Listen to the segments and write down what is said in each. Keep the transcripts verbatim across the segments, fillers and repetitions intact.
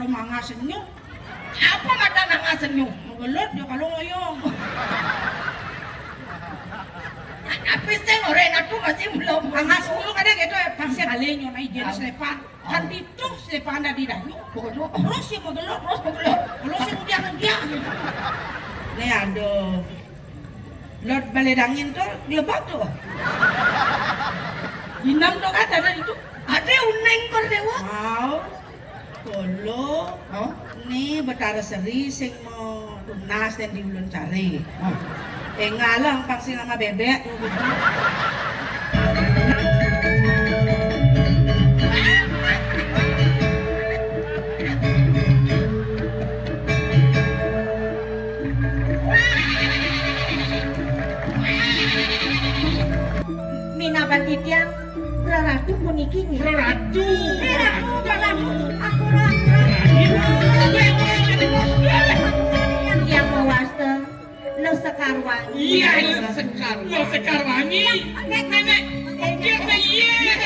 Mangas senyum. Apa mata mangas senyum? Magelut dia kalau ngoyong. Tapi sing ora enak tuh masih belum. Mangas senyum ada gitu ya, pasti alenyo na ijin slepan. Kan ditu slepan ada di dayu. Terus yang magelut, terus magelut. Terus yang udiang-udiang. Nih aduh. Lot balai dangin tuh gelebak tuh. Inam tuh kan ada itu. Ada uning kor dewa. Wow. Kolo, oh, ni Betara Seri sing mau tunas dan di ulun cari. Oh. Tinggal lah pang sing sama bebek. Minaban titiang, Ratu puniki nggih. Ratu. Ratu, Ratu, aku Ratu. Yang mewasta, Lo Sekar Wangi. Iya, Lo Sekar. Lo Sekar Wangi. Nenek, ongkir deh, iya.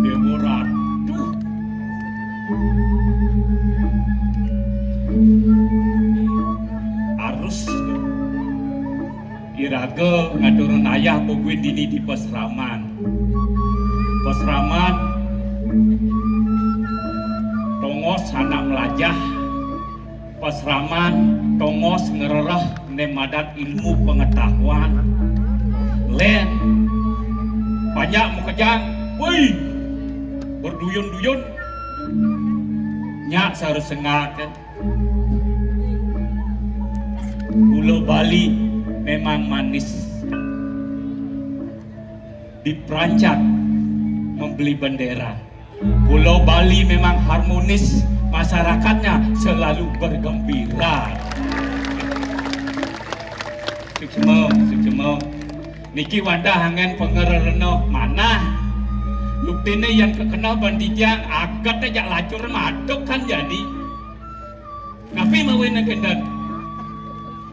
Dewa Ratu. Arus iraga ngaturun ayah paguin dini di pasraman. Pasraman tongos anak melajah, pasraman tongos ngrereh né madan ilmu pengetahuan. Lén, banyak makejang, woi, berduyun-duyun. Nyak sareng sengak. Gula Bali memang manis. Diperancang membeli bendera. Pulau Bali memang harmonis, masyarakatnya selalu bergembira. Suksma, suksma. Niki wantah anggén pangrerena manah. Buktiné yén kakena ban titiang aget jak lacur maduk kan jani. Napi mawinan kénten?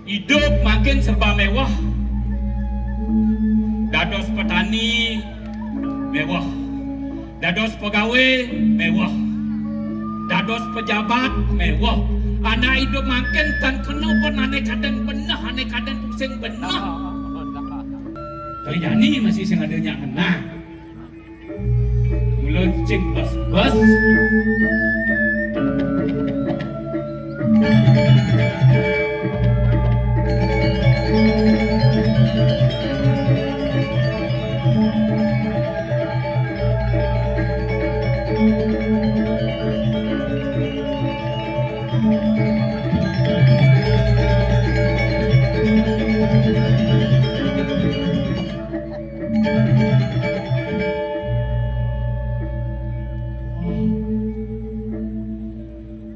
Idup makin serba méwah. Dados petani méwah. Dados pegawé méwah. Dados pejabat méwah. Anak idup makin tan kena pun ané kadén beneh, ané kadén pusing beneh. Kejani masih sing ada nyak ngenah. Mula cing bas-bas.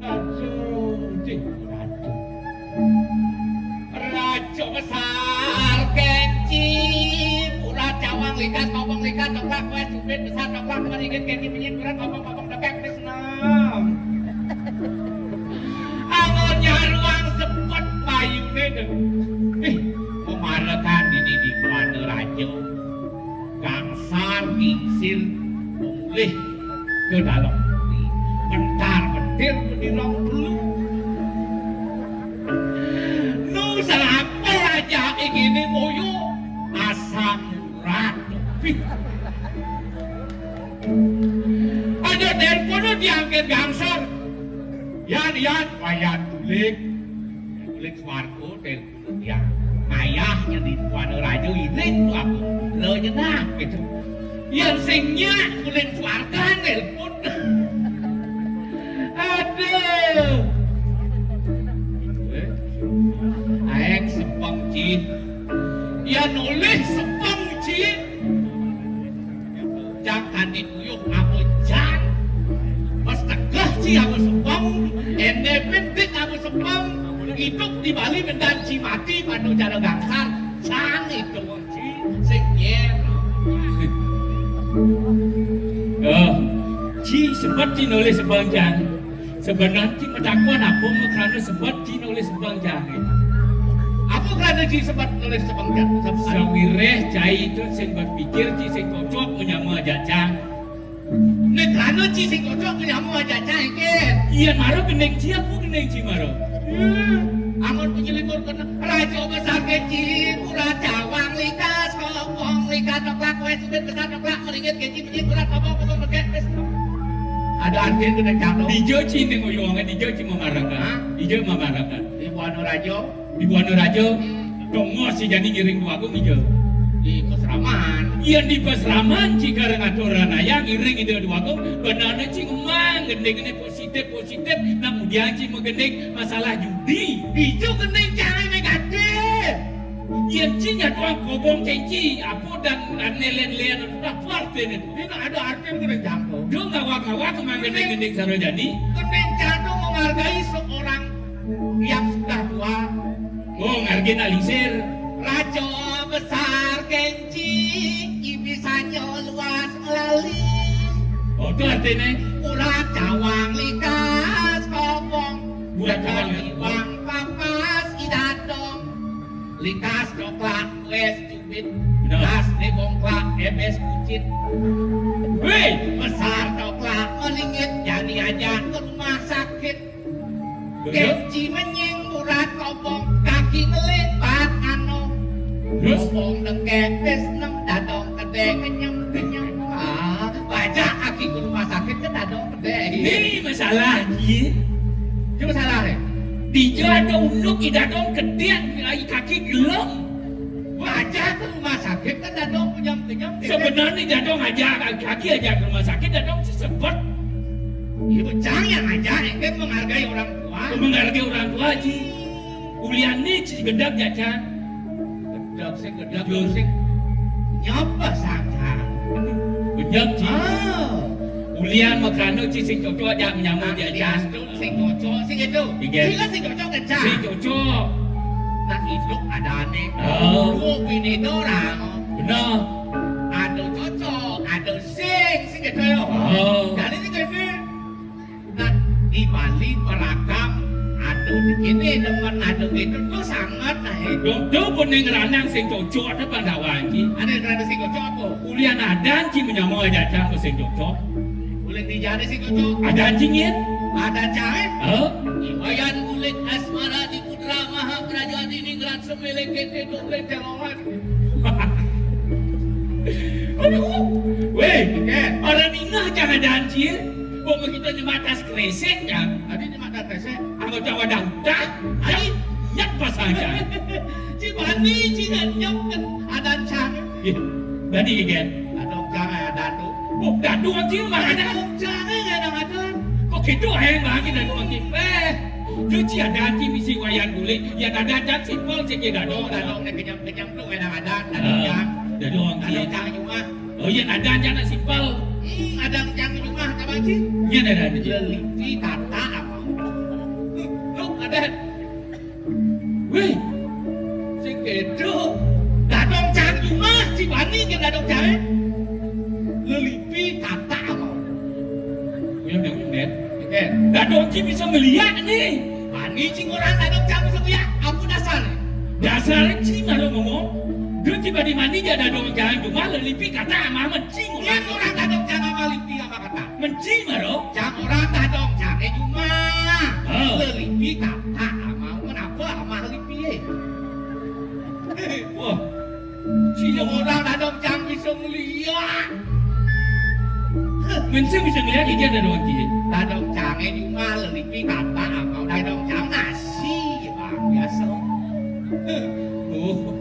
Aduh, dih, aduh. Raja besar kenci, mula cawang likas, ngomong likas, coplak, wes, jubit besar, coplak, kemeringgit, kenci, pinyin, berat, ngomong, ngomong, depek, wes, nom. Angon nyaruang sepet payune, deh. Ih, pemaletan dini di Sing mulih ka dalem ati. Bentar-bentir muni rong telu. Nu sapa raja ing kene moyo? Asam urat. Aja telepon diangkat gangsar. Yan, yan, Wayan Tulik. Tulik Swargo telepon. Ya, ayah nyedhi Buana Raja iring tu aku. Lo nyenah gitu. Yang sing nyak kulit suarga nelpon. Aduh. Eh, aeng sepeng, Ci. Ya nulis sepeng, Ci. Cang kanti kuyuh apa jan. Pas tegeh ci aku sepeng, ende penting aku sepeng. Hidup di Bali bendan ci mati padu cara gangsar. Cang itu ci sing nyer. Oh, ci sebet ci nulis sepeng cang. Sebenarnya ci matakon apa makrana sebet ci nulis sepeng cang. Apa krana ci sebet nulis sepeng cang? Sawireh cai itu sing berpikir ci sing cocok menyama ajak cang. Nek krana ci sing cocok nyama ajak cai, Ken. Iya, mara gending ci, aku gending ci mara. Hmm, amun punya libur kena Raja Besar Keci, Murah Cawang, Likas, Kopong, Likas, Toklak, Wes, Ubin, Besar, Toklak, Meringit, Keci, Menyit, Murah, Kopong, Kopong, Bekek, Wes. Ada artinya kena candong. Dija ci ning uyuangan, dija ci mamarakan. Hah? Dija mamarakan. Di Buana Raja. Di Buana Raja, tongos ci jani ngiring Dwagung ija. Di pasraman. Yen di pasraman ci kareng aturan ayah ngiring ida Dwagung, benane ci ngemang gending-gending positif, positif, nang udian ci magending masalah judi. Ijo gending cara negatif. Yen ci nyatuang kobong cenci, apa dan, dan len-len, apa artine? Ini ada arti gending jangko. Do ngawak-ngawak mang gending-gending sarojani. Gending jangko menghargai seorang yang sudah tua. Oh, ngargin alisir. Raja besar kenci, ibisannya luas melali. Oh, itu artinya. Urat cawang likas kopong. Buat cawang likas kopong. Bang papas idadong. Likas coklat wes cubit. Benar. Kas debongklak ebes kucit. Weh. Besar coklat melingit, jadi aja ke rumah sakit. Betul. Kenci menying urat kopong, kaki ngeling bat ano. Terus? Kopong dengke pis nem dadong kede kenyem-kenyem. Ah, bajak kaki ke rumah sakit ke dadong kede. Ini masalah, Ji. Itu masalah, eh? Dija ada unduk i dadong kede, ai kaki gelem. Bajak ke rumah sakit ke dadong kenyem-kenyem. Sebenarnya dadong aja, kaki aja ke rumah sakit, dadong sesebet. Ibu cang yang aja, kan menghargai orang tua. Menghargai orang tua, Ji. Ulian ni ci gedeg jajan. Gedeg sing, gedeg sing. Nyapa sangka? Gedeg, Ji. Ah. Ulian makrana ci sing cocok aja menyama diaja. Sing cocok, sing itu. Sing cocok kencang. Sing cocok. Nak hidup ada aneh. Oh. Dua bini dorang. Benar. Ada cocok, ada sing, sing gitu ya. Oh. Jadi sing gitu. Nah, di Bali beragam, ada di sini demen, ada gitu, tuh sangat nah itu. Dong, dong, kuning ranang sing cocok ada Pandawa iki. Ada yang rada sing cocok apa? Ulian adan ki menyama aja cang sing cocok. Boleh dijadi sing cocok. Adan cingin. Ada cai. Hah? Iwayan kulit asmara di putra maha kerajaan ini ngerat semele kete doble terongan. Aduh, weh, orang ningah jangan adan cil. Kok begitu nyemak tas kresek ya? Tadi nyemak tas kresek. Aku jawab dah, dah. Ayo, nyak pasang ya. Ci bani ci nyak kan ada cang. Ih, bani kan? Ada cang ada tu. Oh, dadu aja mah ada. Ada cang ada ada. Kok gitu ae bagi dadu aja. Eh, cuci ada anti misi wayan guling. Ya ada ada simpel cek ya dadu. Dadu kenyang kenyang tu ada ada. Ada cang. Dadu aja. Ada cang cuma. Oh iya, ada aja nak simpel. Hmm, ada yang di rumah sama Ci. Iya, ada, ada. Lelipi tata apa? Lu ada. Wih, sing kedo. Dadong cang rumah, si Bani ke dadong cang. Lelipi tata apa? Punya udah udah. Oke. Dadong Ci bisa melihat nih. Bani cing orang dadong cang bisa melihat. Apa dasar? Dasar Ci malu ngomong. Duh, ci badi mani ja dadong cang jumah lelipi kata amah menci. Yén orang dadong cang amah lipi amah kata. Menci maro? Cang orang dadong cangé jumah. Oh. Lelipi kata amah, kenapa amah lipié? Wah. Cina orang dadong cang bisa ngeliat. Mén sing bisa ngeliat, iya dadong cangé. Dadong cangé jumah lelipi kata amah dadong cang nasi, Bang, biasa. Oh.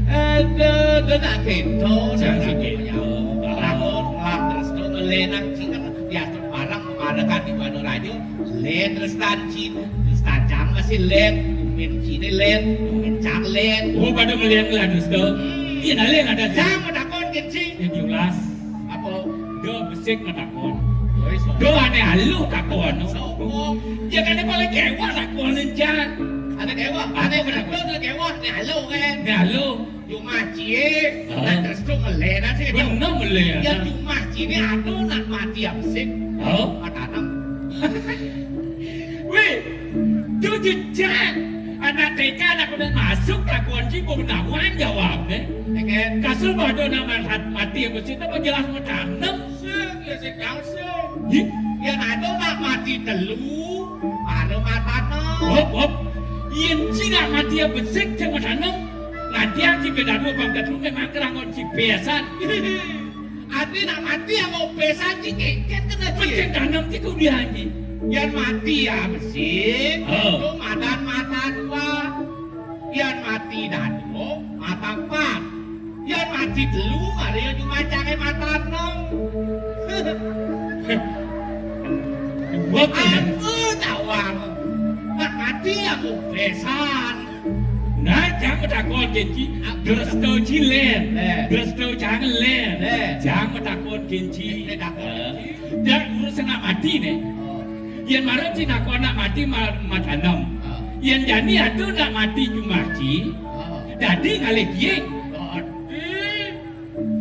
Ada, ada nak kéto, nak kéto. Lamun ngelah terus tuh ngelénan cing kan diatur barang kemana kan di Bandung Rajo. Lén tresnan cing, tresnan cang masih lén, mén ciné lén, mén cang lén. Oh, pada melihat lah terus tuh. Iya, nah, lén ada cang. Cang mau takon kén cing. Yang diulas. Apa? Do besik matakon. Woi, so. Do ané aluh takon. Sopo? Ya kan paling kéweh takon cang. Ané kéweh, ané bener kéweh, ané aluh kan. Ané aluh. Jumah cié, ah, nak terus tuh ngelénan sih. Bener ngelénan. Ya jumah cié ada nak mati apa sih? Oh. Matanem. Wih, tuh jejak. Anak T K anak udah masuk, takon sih mau benawan jawabnya. Ya kan? Kasul bodoh nak mat-, mati apa sih? Apa jelas matanem? Sing, ya sing jauh sing. Yih. Yén ada nak mati telu, baru matanem. Hop, hop. Yén ci nak mati ya besik sing matanem. Ngadiang ci béda dua bangkat lu memang kerangon ci bésan. Ati nak mati ya mau bésan ci kékét kena ci. Mesti tanem ci kudian ci. Yén mati ya besik, oh, itu madan mata dua. Yén mati dadua, mata empat. Yén mati telu, mari jumah cangé mata enam. Dua kali. Aku tawang. Nak mati aku bésan. Nah, cang takon kén ci. Dresto ci lén. Eh. Dresto cang lén. Eh. Cang takon kén ci. Eh, takon kén ci. Jan urus nak mati né. Oh. Yén mara ci nak anak mati ma-, matanem. Oh. Yén jani atuh nak mati jumah ci. Oh. Dadi ngalih dié. Dadi.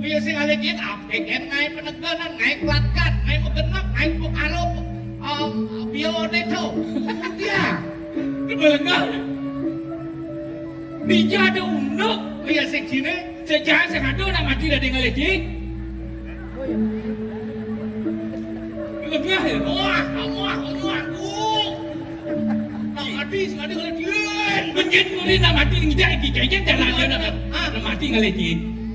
Kuwi sing ngalih dié apik kan ngaé peneganan, ngaé pelatkat, ngaé megenep, ngaé pekarup. Oh, bione to. Iya. Kebelengan. Dija ada unduk. Iya sing ciné. Sejak sing ada nak mati dadi ngalih dié. Lengah ya? Wah, wah, wah, wah. Nak mati, sing ada ngalih dié. Benjin muli nak mati, ngidak iki, kayaknya jalan dia nak, ah, nak mati ngalih dié.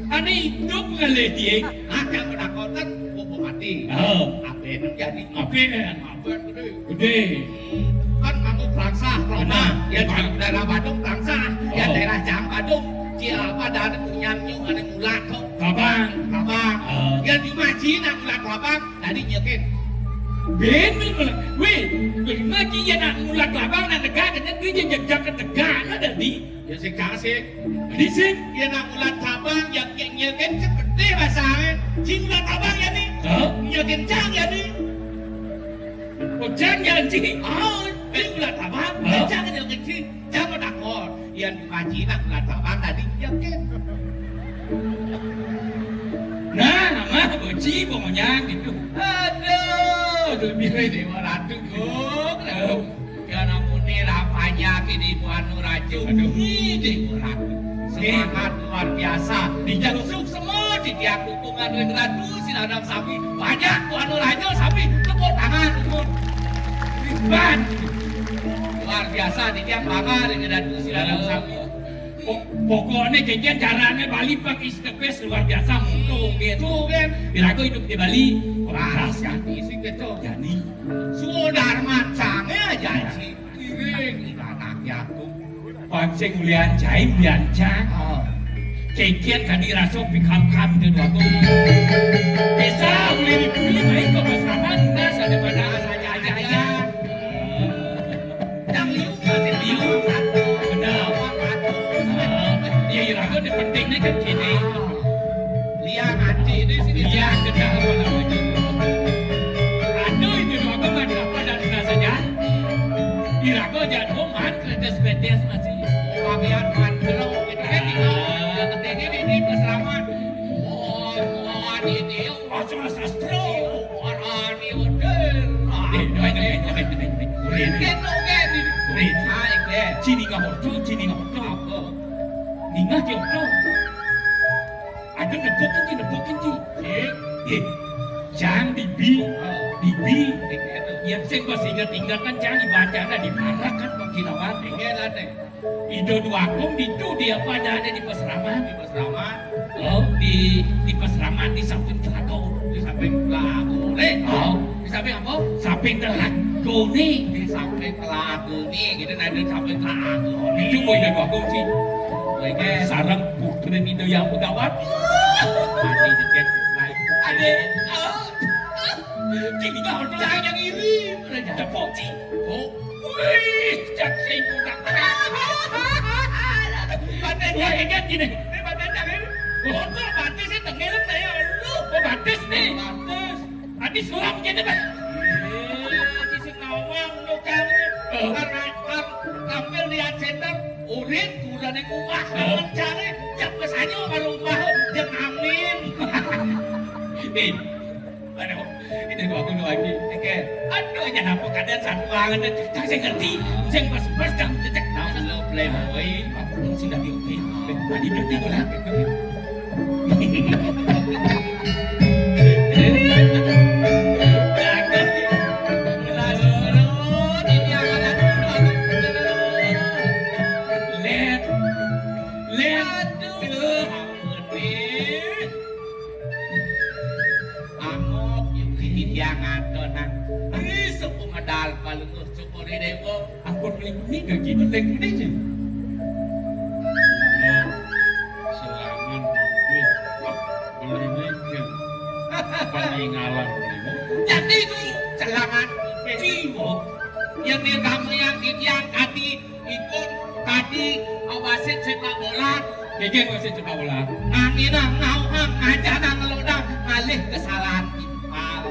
Ané idup ngalih dié. Ada pendakotan, bobo mati. Oh. Apa yang jadi? Apa yang? Apa yang gede? Gede. Kan kamu Plangsah, Plangsah. Benar. Ya, daerah Badung, Plangsah. Ya, oh, daerah Cang Badung. Ci apa, ada punyanyi, ada mulak kok. Labang. Labang. Oh. Ya, di Maji nak mulak labang, tadi nyekin. Bén, bén, bén. Wéh, bén, Maji ya nak mulak labang, nak tegak, kena dia jejak tegak, nah, tadi. Ya, sik kasih. Di sini. Ya, nak mulak labang, ya, ya, nyekin seperti bahasa, eh. Ci mulak labang, ya, nih. Hah? Nyekin cang, ya, nih. Oh, cang janji. Oh, cing ulah tabang. Hah? Cang janji. Cang mau takon. Yén Pak Haji nak ulah tabang tadi, ya, Kin. Nah, mah, boci, pokoknya gitu. Aduh, lebih Déwa Ratu, Gung. Ya, namune rapanya kini Ibu Anu Racun. Aduh. Ih, Déwa Ratu. Semangat luar biasa. Dijak semua di tiap dukungan ring Ratu Sinarang sami. Banyak Wanu Raja sami. Tepuk tangan, Gun. Riban. Luar biasa, niki bangga ring Ratu Sinarang sami. Pok-, pokoknya kejadian caranya Bali Pak is the best, luar biasa. Mungkin. Mungkin. Irago hidup di Bali. Wah, jadi sih gitu. Jadi. Sudarman sange aja sih. Iring, anak yaku. Pancing ulian jaim diancang. Oh. Cengkian kadi raso pikam-kam itu dua tuh. Bisa uli dipilih main kok pasangan, nah, ada pada aja aja aja. Yang liu masih liu. Benar. Iya, iya, aku di pentingnya kan gini. Liang aji ini sini. Liang, benar, benar, benar. Aduh, itu dua tuh mah apa dan benar saja. Irago jadwo man kretes betes masih. Bagian man jero gitu kan, tinggal yang penting ini, ini keselamatan. Oh, oh, ini, oh, cuma sastro. Oh, ini, oh, deh. Eh, ini, ini, ini, ini, ini. Kulit. Gitu kan, ini. Kulit. Hai, deh. Cini nggak hortu, cini nggak hortu. Apa? Ingat ya, Bro. Ada nepukin ki, nepukin ki. Eh, eh. Jang dibi, dibi. Yang sing pas ingat-ingatan jang dibacana di parak kan, Pak Kilawat. Ingat lah, Teh. Ida Dwagung ditu dia pada ada di pasraman. Di pasraman. Oh, di, di pasraman di samping telaga. Di samping telaga. Eh, oh. Di samping apa? Samping telaga nih. Di samping telaga nih. Kita nanti samping telaga. Itu kok Ida Dwagung sih. Oke. Sarang putri Ida Hyang Begawan. Mati deket. Adik. Cing, kau tuh yang iri. Tepuk, Cing. Oh. Wih, cak sing udah. Batis. Wah, ingat gini. Ini batis, Cing. Foto batis sih tenggelam saya lu. Oh, batis nih. Batis. Batis sulam gini, Bang. Eh, di sing nawang lu kang. Oh. Karena kang tampil di Aceh, urin kurane kuah. Oh. Mencari, jam kesanyo baru ubah, jam amin. Eh, aduh, ini dua puluh lagi. Oke. Aduh, aja apa keadaan satu banget, tak saya ngerti. Saya pas-pas jam cecek. Nah, lo playboy, aku belum sudah diuti. Tadi berarti gue lah. Let, let, Aduh, ampun, Angok, yang kejadian ngato nang. Ih, sepu medal paling syukur di dewa. Ampun, paling mending gaji penting ini sih. Selangan mungkin beli mikir peninggalan ini. Jadi itu selangan mungkin. Iya. Yang dia kamu yang didiang tadi, ipun tadi awasin sepak bola. Gege wasit sepak bola. Angin nang ngauhang aja nang ngelodang ngalih kesalahan timpal.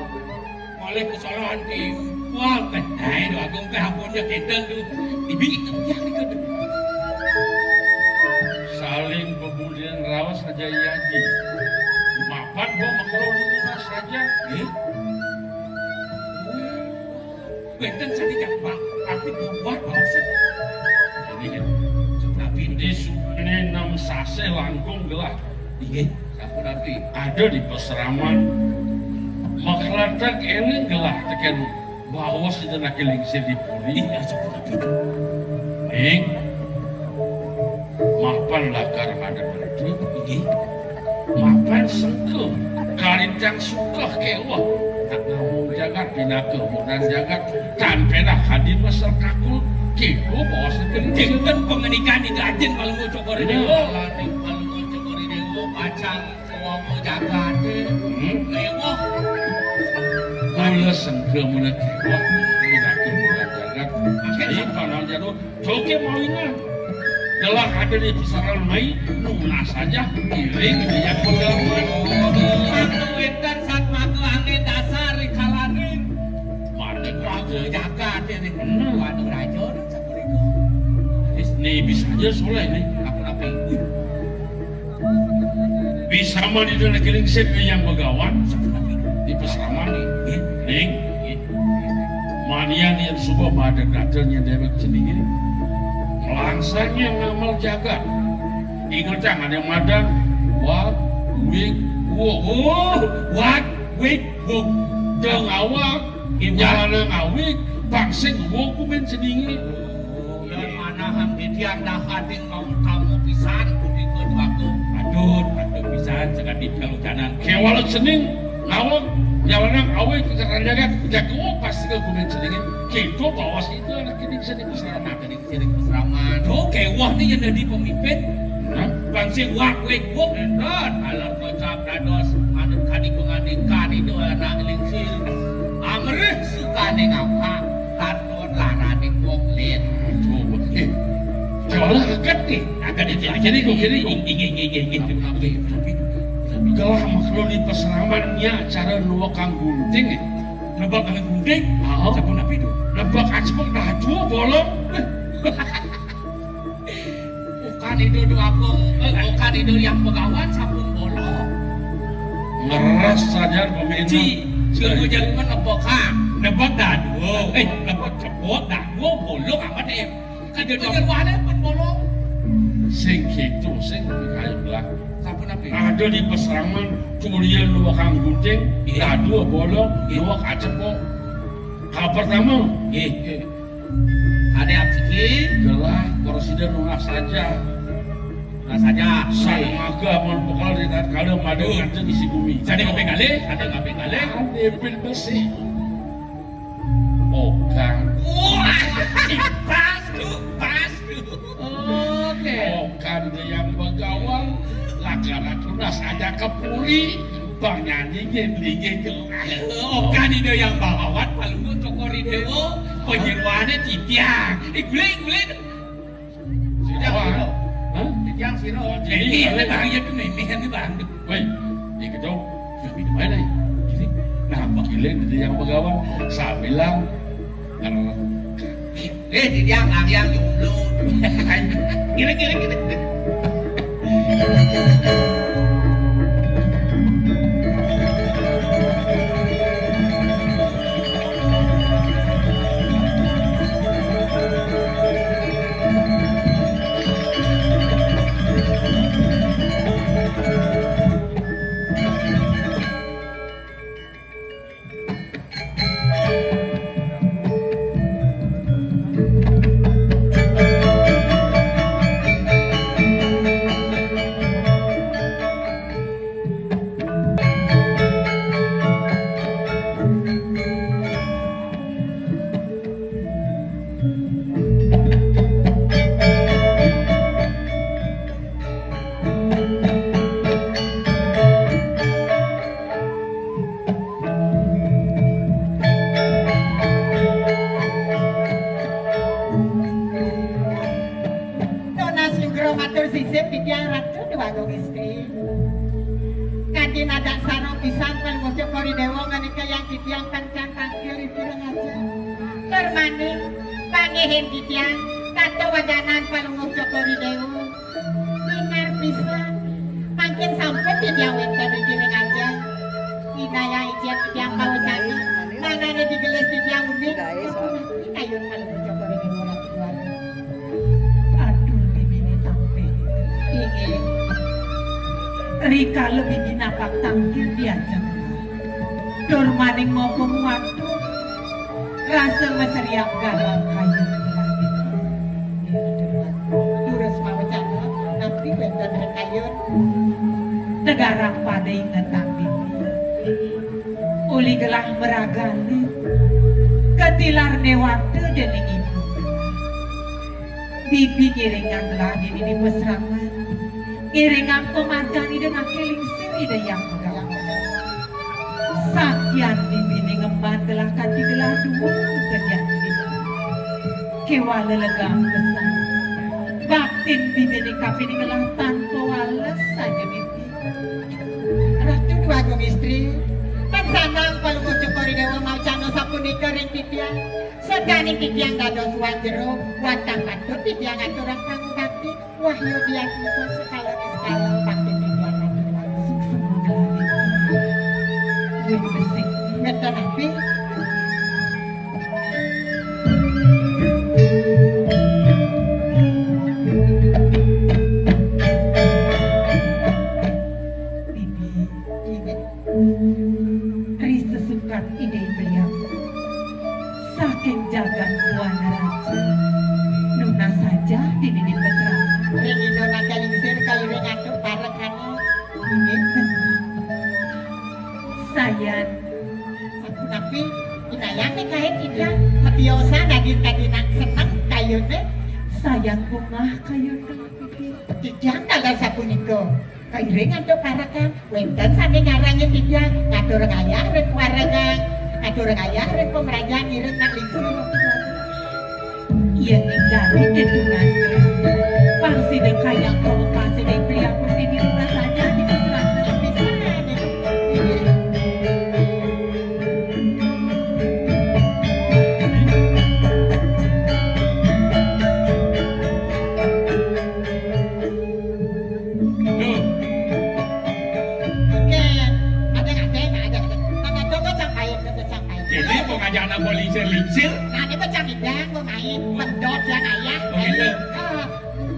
Ngalih kesalahan timpal. Teh, ayo, aku teh apunnya kedel tuh. Dibikin yang dikendel. Saling pemulihan rawas aja iya di. Mapan gua maklum ini mas aja. Eh? Wénten sané Kang Pak, tapi buat maksud. Jadi, tapi di suné enam sasé langkung gelah. Inggih, sampun tapi ada di pasraman. Makhlatak ini gelah tekén bawas itu lagi lingsir di puri. Iya, sampun tapi. Ning, mapan lakar ada berarti. Inggih. Mapan sengke kalintang sukeh kéweh. Tak ngomong jagat pinaka mudan jagat. Tan pédah kadi mesel kakul. Kiku bawa sekali. Dinten pangandikané Raden Palungguh Cokor Déwa. Raden Palungguh Cokor Déwa pacang ngomong jagat. Hmm? Kéweh. Mula sengke mula kéweh. Pinaka mudan jagat. Akhirnya panang jadul. Oke, mau ingat. Gelah ada di pasaran mai, nunas saja, piring, minyak, pegangan. Maka wénten sat maka angin dasar di kalaning. Mati raja jagat ini. Bener. Waduh, raja, udah seperti itu. Nih, bisa aja soleh nih. Apa-apa? Wih. Bisa mah di dalam kiring sip yang begawan di pasraman nih. Ning. Manian yang suka pada datanya dewek sendiri. Melangsangnya ngamal jagat. Ingat jangan yang madan. Wak, wik, wo. Oh, wak, wik, wo. Deng awak, nyalana ngawik, pangsing wo kumen sendiri. Yang mana hang didiang dah hadir mau tamu pisan, budi kedua. Aduh, aduh pisan, sekali kalau kanan. Kewala cening, ngawang, jalanan, awé, kekeran jagat, jago pasti ke kumen cening. Kita bawa situ anak ini bisa dipisah, anak ini bisa dipisah. Tuh, kewah nih yang jadi pemimpin. Hah? Bangsa wak, wek, wuk. Enton, alam kocap dados, manut kadi pengandikan itu anak lingsir. Amrih sukane ngapa, katon larane wong lin. Aduh, eh, kalah akat nih. Akat itu aja nih, gue kira. Inggih, inggih, inggih, inggih. Tapi, tapi, tapi, tapi. Gelah makhluk di pasramannya cara nuwak kang gunting, ya. Nebak kang gunting? Oh. Sampun apa itu? Nebak acpok dah dua bolong. Bukan itu dua puluh, eh, bukan itu yang begawan sampun bolong. Ngeras saja pemerintah. Ci, sungguh jaluman nebak, ha? Nebak dah dua. Eh, nebak cepot dah dua bolong amat, eh. Kan itu jeruannya pun bolong. Sing kéto, sing kaya belah. Sampun apa? Ada di paserangan, culian luwak kang gunting, nggih, dadua bolong, nggih, luwak kacepok. Ka pertama, nggih, nggih. Ade abdi gelah, prasida nunas saja. Nunas saja. Sang maga amun bekal di tatkala madu nganten isi bumi. Sane kaping kalih, sane kaping kalih. Ade pin besi. Okan. Wah, pas tuh, pas tuh. Oke. Okan Ida Hyang Begawan, lakar tunas aja ke puri, bang nyanyi nggih nggih gelah. Okan Ida Hyang Begawan, Palungguh Cokor I Dewa, panyeroane titiang. Eh, guling, guling. Titiang sira. Hah? Titiang sira. Ini, ini bang, ya tuh, ini, ini bang. Woi, iki to. Nah, apa giling Ida Hyang Begawan? Sabilang. Eh, titiang, ang yang jomblo. Giling, giling, giling. Nunas nyugra matur sisip titiang Ratu Déwagung Istri. Kanthi nadak sareng pisan Palungguh Cokor I Dewa menika yang titiang pangcang tangkil ing kirang aja. Tur maning panggihin titiang katuwaganan Palungguh Cokor I Dewa. Lingar pisan. Mangkin sampun titiang wénten ing kirang aja. Inayah icén titiang pawecana. Mangdané digelis titiang uning. Sapunapi kayun Palungguh Cokor I Dewa Ratu Déwagung. Aduh, bibine tampe. Inggih. Rikala bibi napak tangkil diajeng. Tur maning mapa muatu. Rasa maseriak galang kayun. Inggih, Ratu Déwagung. Durus mawecana, napi wénten ring kayun. Tegarang pada ingetan bibi. Uli gelah maragane, katilar newata dening ibu. Bibi ngiringang gelah dini di pasrangan, ngiringang pamargan Ida Anaké Lingsir Ida Hyang Begawan. Sakian bibine ngemban gelah kanthi gelah dua kejadian bibi. Kéwala legang pesan. Baktin bibine kapining gelah tanpa wales saja bibi. Ratu Déwagung Istri, tan sandang Palungguh Cokor I Dewa mawecana sapunika ring titiang. Sadaning titiang dados wan jero, wantah patut titiang aturang pangubakti. Wahyu diatmika sekala niskala bakti titiang aturang. Suksma gelah bibi. Duit besik. Ngeten napi? Bibi, inggih. Ri sesukat Ida Hyang Beliang. Saking jagat Buana Raja. Nunas saja dini di pasrangan. Ring Ida Anaké Lingsir kairing antuk parekane. Inggih. Sayan. Sapunapi inayah mekahin titiang matiosan dadi kadi nak seneng kayune. Sayan bungah kayun kelah titiang. Titiang taler sapunika. Kairing antuk parekan, wénten sané nyarengin titiang, ngatur ngayah ring parekan, ngatur ngayah ring pamrajan ngiring nak lingsir. Yén ing dadi tetunas, pang sida kayang pamekasé ing priapun dini tunas saja di pasrangan. Bisa, inggih. Duh. Oke, ada, ada, ada, ada. Nah, nah, coba sampai, coba sampai. Jadi, mau ngajak anak mau lingsir-lingsir? Nah, ini macam idang, mau main, mendot ya, ayah. Oh, gitu. Ah,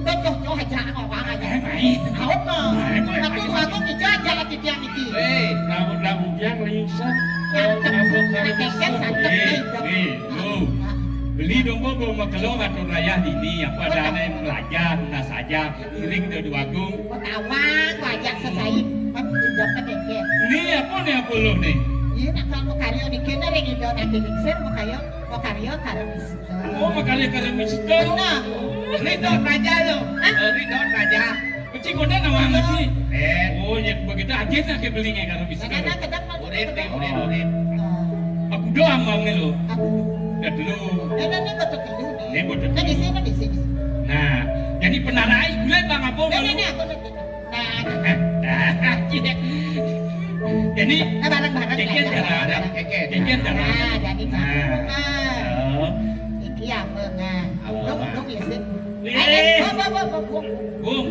betul. Oh, aja, oh, wah, aja. Aja main. Aja main. Tapi aku aja aja titiang iki. Eh, lamun, lamun tiang lingsir, nyantep. Apa karo kecen lingsir? Santep, eh, eh, eh, lo. Beli dong, Bo, Bo, makelong atau raya dini, apa ada yang belajar, nah saja, iring dari Agung. Kok tawang, kok aja sesain. Kan udah pendek. Ini apa nih, apa lo nih? Iya, nak kalau mau karyo nih, kena ring Indo nanti lingsir, mau karyo, mau karyo karo bisa. Oh, makarya karo Mister. Nah, Ridho Raja lo. Hah? Eh, Ridho Raja. Kecil kode nama amat sih. Eh. Oh, yang begitu aja nak ke beli nggak karo Mister. Nah, nah, kedap, Mas. Urin, kedap. Urin, urin. Oh. Aku doang mau ngeluh. Aku. Udah dulu. Nah, nah, nah, betul dulu nih. Ini betul. Nah, di sini, di sini. Nah, jadi penarai, gue bang apa? Nah, nah, nah, aku nanti. Nah, nah, nah, jadi nah, bareng-bareng keken lah ya. Cara ada. Keken. Keken cara. Nah, jadi nah. Nah. Oh. Iki apa, nah? Apa, dong, Pak? Dong, ya, sih. Eh. Eh, eh, apa, apa, apa, Bung? Bung.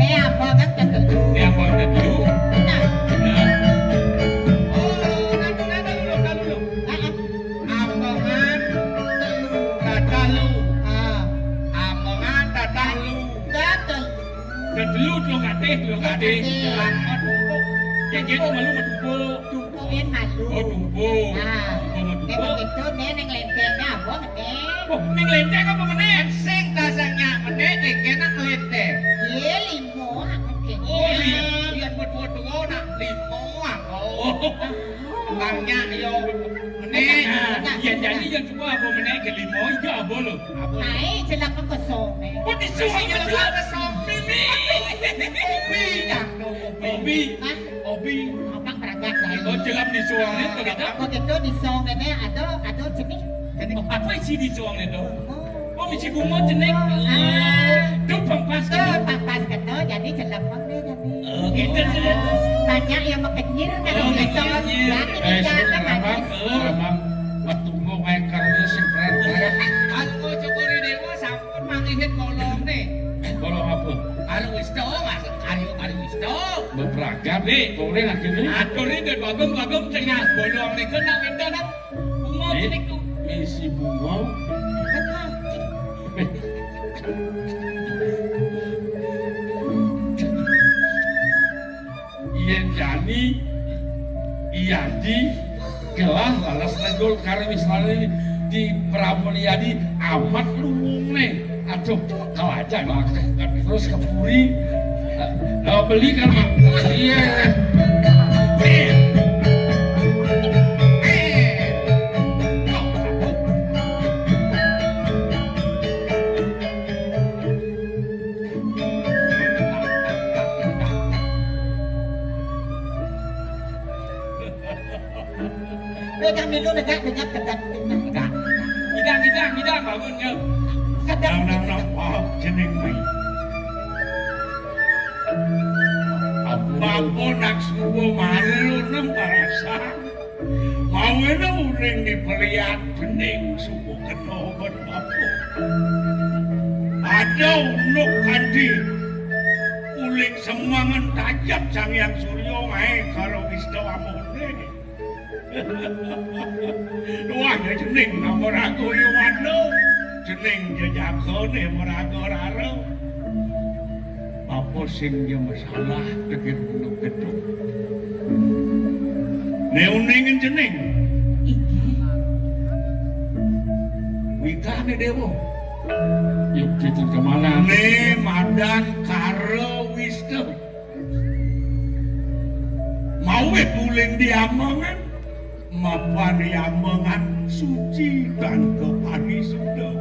Eh, apa kan kata? Eh, apa kata dulu? Nah. Nah. Oh, nanti, nanti dulu, nanti dulu. Ah, ah. Ambengan telu, tatalu. Ah. Ambengan tatalu. Tatalu. Telu, telu katih, telu katih. Telu katih. Lama tumpuk. Jejen malu matumpuk. Tumpukin malu. Oh, tumpuk. Nah, tumpuk matumpuk. Memang itu, nih, neng lentengnya apa, meneh? Oh, neng lenteng apa, meneh? Sing dasarnya, meneh, jejen nak lenteng. Iya, limo, aku kayaknya. Oh, iya. Iya, buat dua-dua, nak limo, aku. Oh. Tanya, yo. Meneh. Nah, iya, jadi yang dua apa, meneh, ke limo, iya, apa, lo? Apa? Nah, eh, jelek kosong, eh. Kok disuruh jelek kosong? Mimi. Kopi, ya. Kopi. Hah? Obi. Abang berangkat dari. Oh, jelam di suang itu, gitu? Apa gitu di suang ini ada, ada jenis. Jenis apa isi di suang itu? Oh. Oh, isi bunga jenis. Oh, ah. Itu pampas gitu. Itu pampas gitu, jadi jelam pang deh, jadi. Oh, gitu, gitu. Banyak yang mau kenyir, kalau gitu. Oh, kenyir. Ya, eh, kita kan sekarang, habis. Oh. Abang, waktu mau main karya sing berat, ya. Aku coba di dewa, sampun mangihin kolong nih. Kolong apa? Karo Wista, Mas. Aryo karo Wista. Bebragan nih, boleh lagi nih. Atur ini, Bagong, Bagong, tengah bolong nih, kena wénten. Bunga nih, niku. Isi bunga. Betul. Yén jani, Iyadi, gelah laras negul karo Wiswari di Pramulyadi amat luwungne. Aduh, kelajar lah. Terus ke puri, eh, eh, beli kan, Mak? Iya. Eh. Eh. Kowe kang milu negak-negak kedap. Ngidang, ngidang, ngidang, bangun, yo. Kedap. Nang, nang, nang, paham jeneng kuwi. Apa nak suku malu nang barasan? Mawene uning diperiat bening suku kena ben apa? Ada unuk kandi uling semangan tajab Sang Hyang Surya ngae karo Wista Amone. Wah, ya jeneng nama raga ya wanda. Jeneng jejagane meraga rara. Apa sing ya masalah deket gunung gedung? Ne uningen jeneng. Inggih. Witane dewa. Yuk, ditu kemana? Ne madan karo Wista. Mawit uling diamongan, mapan diamongan suci tanpa parisuda.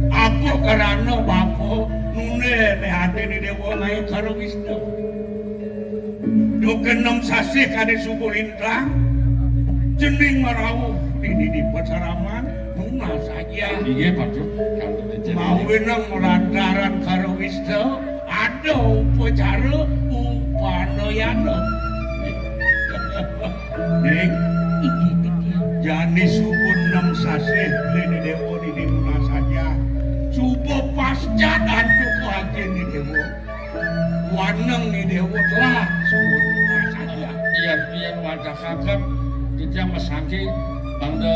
Apa karana bapa nune ne atene dewa ngae karo Wisnu? Dukenem sasih kane suku lintang, jening marawuh dini di pasaraman, nunas aja. Inggih, Pak Cut. Mawenang lantaran karo Wisnu, ada upacara upanayana. Ning, inggih, titiang. Jani suku nem sasih lene dewa dini nunas aja. Suba pasca antuk ajene dewa. Waneng ni dewa telah suku nunas aja. Iya, iya, wadah kagem, titiang mesangke, bangda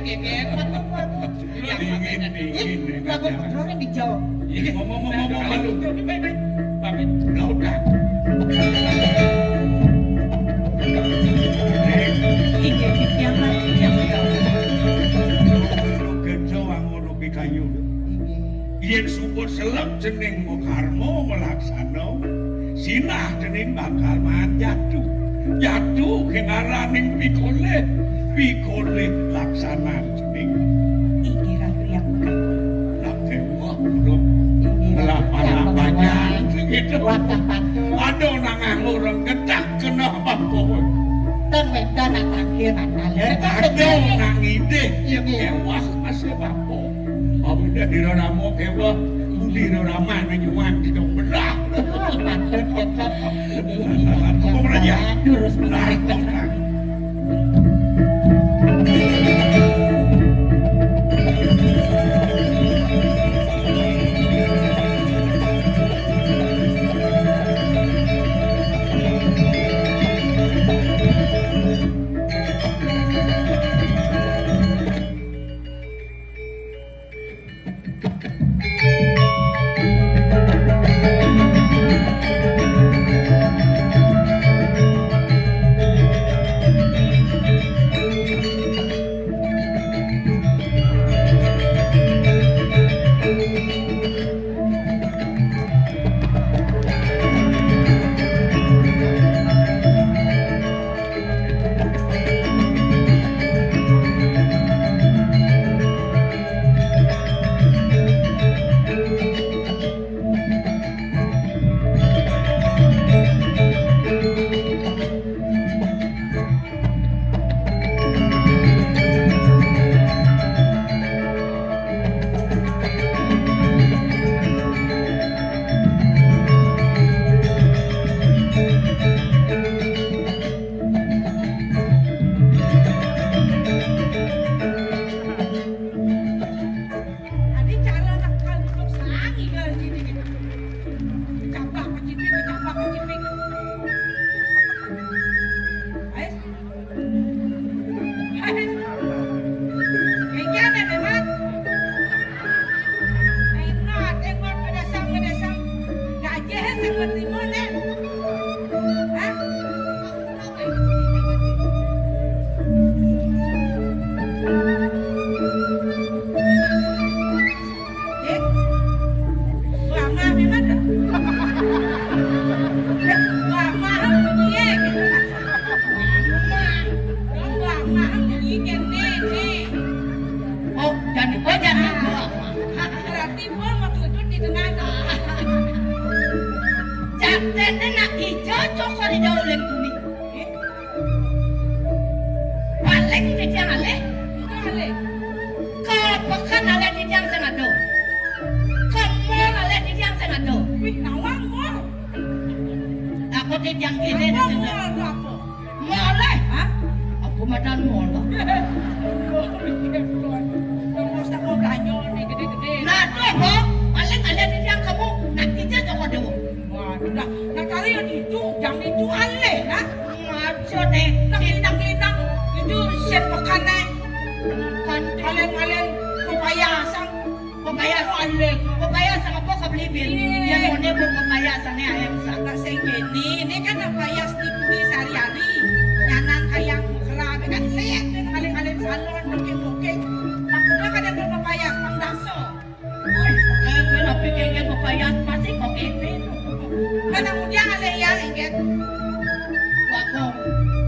Dingin, dingin, Ih, dingin. Lagu Pedro yang dijawab. Ih, ngomong, ngomong, ngomong, malu. Pamit. Lah, udah. Inggih, titiang, titiang, titiang. Lu kerja wangun rupi kayu. Inggih. Yen sumput selep jeneng makarma malaksana, sinah dening bakal manjatu. Jatu ke ngaraning pikolih, pikolih laksana dening. Inggih, Ratu Hyang Wiguna. Lah, dewa, lho. Inggih, Ratu Hyang Wiguna. Lah, pangapangan. Gitu. Wadah patut. Aduh, nang nganggur gedang kena apa, kowe? Ten wedan nak tangkil mantaler. Aduh, nang idih. Inggih. Wah, masih apa? Apa udah diroramo, dewa? Budi rorama nang nyuwang di dong belah. Patut, patut. Apa menanya? Durus menarik. Adi cara nekan untuk sangi kan gini gitu. Dicabak kecipik, dicabak kecipik. Ais. Ais. Kayak gini memang. Engot, engot, pedasam, pedasam. Gajah sing menerima, Nen. Hah? Eh? Wah, mah, memang dah. Wah, mah, bunyi, eh. Wah, mah, bunyi, kan, nih, nih. Oh, jadi, oh, jadi, wah, mah. Berarti gua mau keledut di tengah. Jatene nak ijo cokor di daulin bumi. Eh? Paling titiang alih. Itu alih. Ke pekan alih titiang sing ado. Ke mall alih titiang sing ado. Wih, nawang mall. Aku titiang kene di sini. Mall itu apa? Mall alih. Hah? Aku madan mall. Yang mau tak mau belanja nih, gede-gede. Nah, tuh, kok. Paling alih titiang kamu, nak ijo cokor dewa. Waduh, dah. Nah, kali yang itu, jangan itu alih, nah. Maksudnya, lintang-lintang itu sen pekan, eh. Kan kalian-kalian pepayasang. Pepayasang. Alih. Pepayasang apa kau beli, Bil? Iya. Yang mana pun pepayasang ni, ayam sa. Tak sengkeni, ini kan pepayas di bumi sehari-hari. Nyanan kayang kerap, kan lihat, kalian-kalian salon, bukit-bukit. Mak udah kadang berpepayas, mang daso. Wih, eh, gue tapi kengken pepayas pasti kok kepin. Mana mudiang alih ya, inget. Wakong.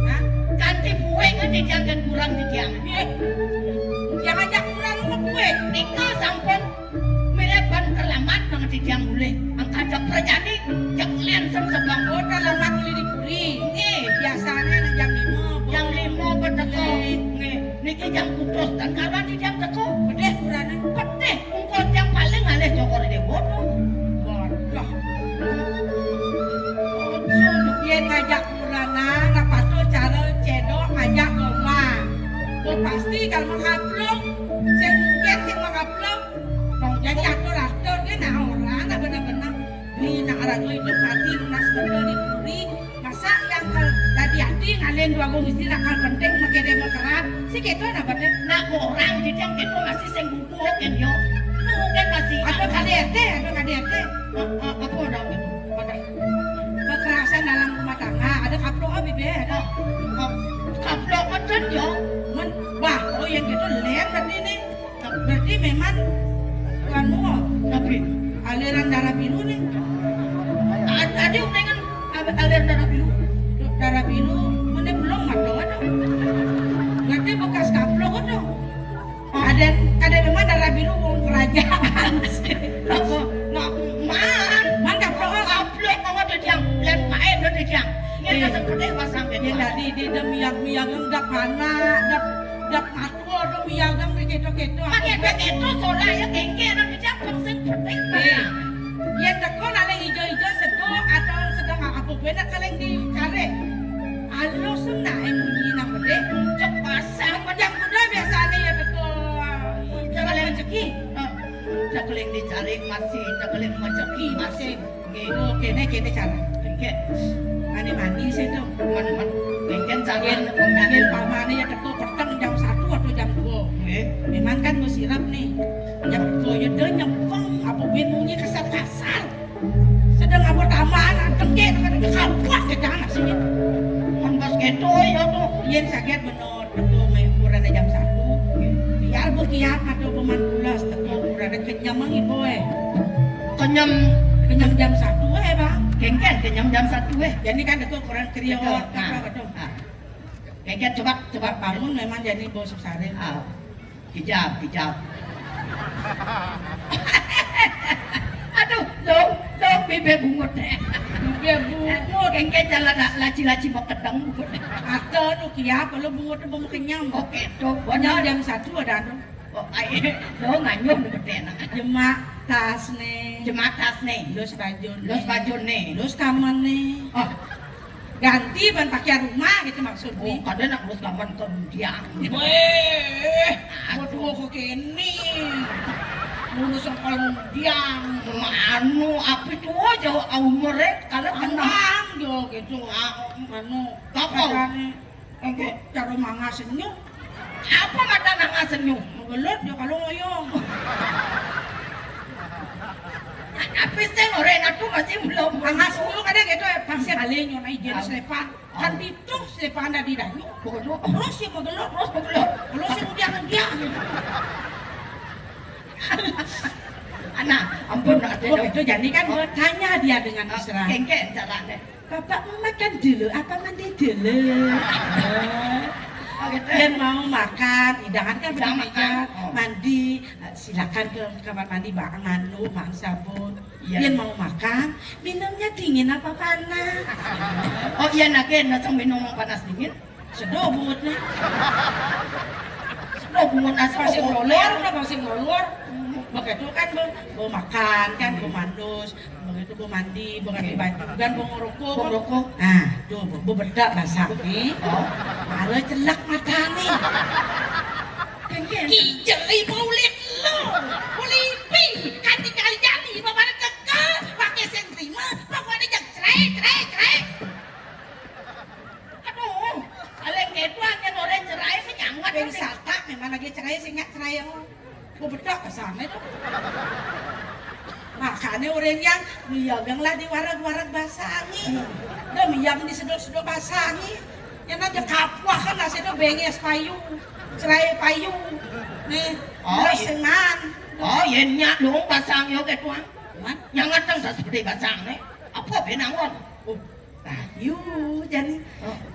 Hah? Kanti buwe kan dijagan kurang dijagan. Iya. Yang ajak kurang lu buwe. Nika sampun mire ban terlambat nang dijagan mulih. Angka jak perjani, jak lensem sebang. Oh, terlambat mulih di puri. Nggih. Biasanya nang jam lima. Jam lima beteko. Iya. Nggih. Niki jam putus dan kawan di jam teko. Pedih kurane. Pedih. Engko yang paling alih cokor dewa to. Waduh. Yen ngajak muranan, apa to cara cedok ngajak ngomong. Oh, pasti kalau menghaplung, sing mungkin sing menghaplung. Dong, jadi atur-atur ki nah ora nah bener-bener. Ni nak ora duwe hidup mati lunas bener di puri. Masa yang kalau dadi Sing alen dua gong istri lakar penting makere makerap. Si keto napa deh? Nak orang didang keto masih sing gugu kan yo. Nu kan masih. Ada K D R T, ada K D R T. Apa orang itu? Ada kekerasan dalam rumah tangga, ada kaplok abi be, ada. Kaplok macam yo. Men, bah, oh yang gitu lem berarti nih. Berarti memang anu, tapi aliran darah biru nih. Ada undangan aliran darah biru. Darah biru mana belum ada. Berarti bekas kaplok ada. Ada, ada memang darah biru wong kerajaan. Apa? Nah, man, man kaplok, kaplok mau ada yang lain, lain ada yang. Ini seperti pasang. Ya tadi di demi yang yang enggak panas, enggak enggak matua dong yang yang keto-keto. Pakai begitu soalnya kengke orang di jam penting penting. Yen teko nak leng ijo-ijo sedo atau sedang apa benak kaleng dicari. Alus nak yang bunyi nang bedek. Cek pasang. Yang muda biasanya ya teko. Jangan rezeki. Cekeling dicari masih, cekeling rezeki masih. Nggih. Oh, kene kene cara. Nggih. Mani mani saya tuh. Man man. Mungkin cara. Yen pamane ya teko peteng jam satu atau jam dua. Nggih. Memang kan mau sirap nih. Jam dua ya dia nyempeng apa ben bunyi kasar-kasar. Sedang apa tamaan, dengke dengan kaplak ke tanah sini. Kan pas keto ya tuh. Yen sakit bener, teko main ukuran jam satu. Biar bekiap atau peman pulas, teko ukuran kenyam mang ibu eh. Kenyam. Kenyam jam satu eh, Bang. Kengken kenyam jam satu eh. Jadi kan teko ukuran kriot, apa betul? Kengken coba coba bangun memang jadi bos sare. Ah. Hijab, hijab. Aduh, lo, lo bibe bungut deh. Bibe bungut. Engke jalan laci-laci mau kedeng bungut. Ada nu kiap, lo bungut tu bungut kenyam. Oke, tuh. Kenyam jam satu ada anu. Oh, ai, lo nganyuh nu bedena. Jemak tas nih. Jemak tas nih. Los bajun. Los bajun nih. Los kaman nih. Oh, ganti ban pakaian rumah gitu maksudnya. Oh, kadang nak ngurus gaman ke mendiang. Weh, waduh kok kene. Ngurus sekolah mendiang. Anu, apa itu aja umurnya kalau tenang. Tenang jo gitu. Ah, anu, apa? Katanya, enggak, cara manga senyum. Apa mata nang senyum? Menggelut ya kalau ngoyong. Tapi sing ora enak tuh masih belum. Manga senyum kadang gitu ya, pasti kali nyo naik jenis lepan. Kan itu selepan dari danyu. Terus yang menggelut, terus menggelut. Terus yang udiang-udiang. Anak, ampun, nak. Oh, itu jadi kan bertanya dia dengan mesra. Kengke caranya. Bapak mau makan dulu apa mandi dulu? Oh, gitu. Yang mau makan, hidangan kan udah makan, mandi. Eh, silakan ke kamar mandi, Bang, nganu, Bang, sabun. Iya. Yang mau makan, minumnya dingin apa panas? Oh iya, nake nasang minum panas dingin. Sedo bungut nih. Sedo bungut asal pasti ngolor, pasti ngolor. Begitu kan, mau makan kan, mau mandus. Begitu bu mandi, bu ganti baju, dan bu ngerokok. Bu ngerokok. Nah, tuh bu, bu bedak basah nih. Oh. Malah celak mata nih. Kengken. Kijeli bau liat lo. Ulipi, kan tinggal jali, bawa keke, pakai sentri mah, bawa ada jak cerai, cerai, cerai. Aduh, paling gitu aja orang cerai menyangat. Ping satak memang lagi cerai, singkat cerai yang. Ku bedak ke sana itu. Makanya orang yang miyagang lah di warag-warag basah angin. Dah miyang di sedok-sedok basah angin. Yang nanti kapuah kan nasi itu benges payu, cerai payu. Nih, oh, iya. Sengan. Oh, iya, nyak dong basah angin oke tuang. Man? Yang ngatang dah seperti basah angin. Apa benangon? Oh, Nah, yu, jadi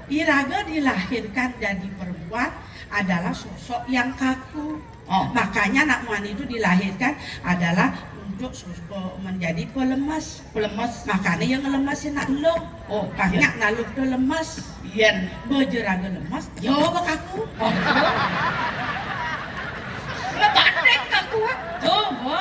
iraga dilahirkan jadi perempuan adalah sosok yang kaku. Oh. Makanya anak muan itu dilahirkan adalah untuk sosok menjadi pelemas. Pelemas. Makanya yang ngelemas anak lo. Oh, banyak iya. Naluk tuh lemas. Yen. Bejeraga lemas, yo kaku. Oh. Lebatek kaku. Tuh, bo.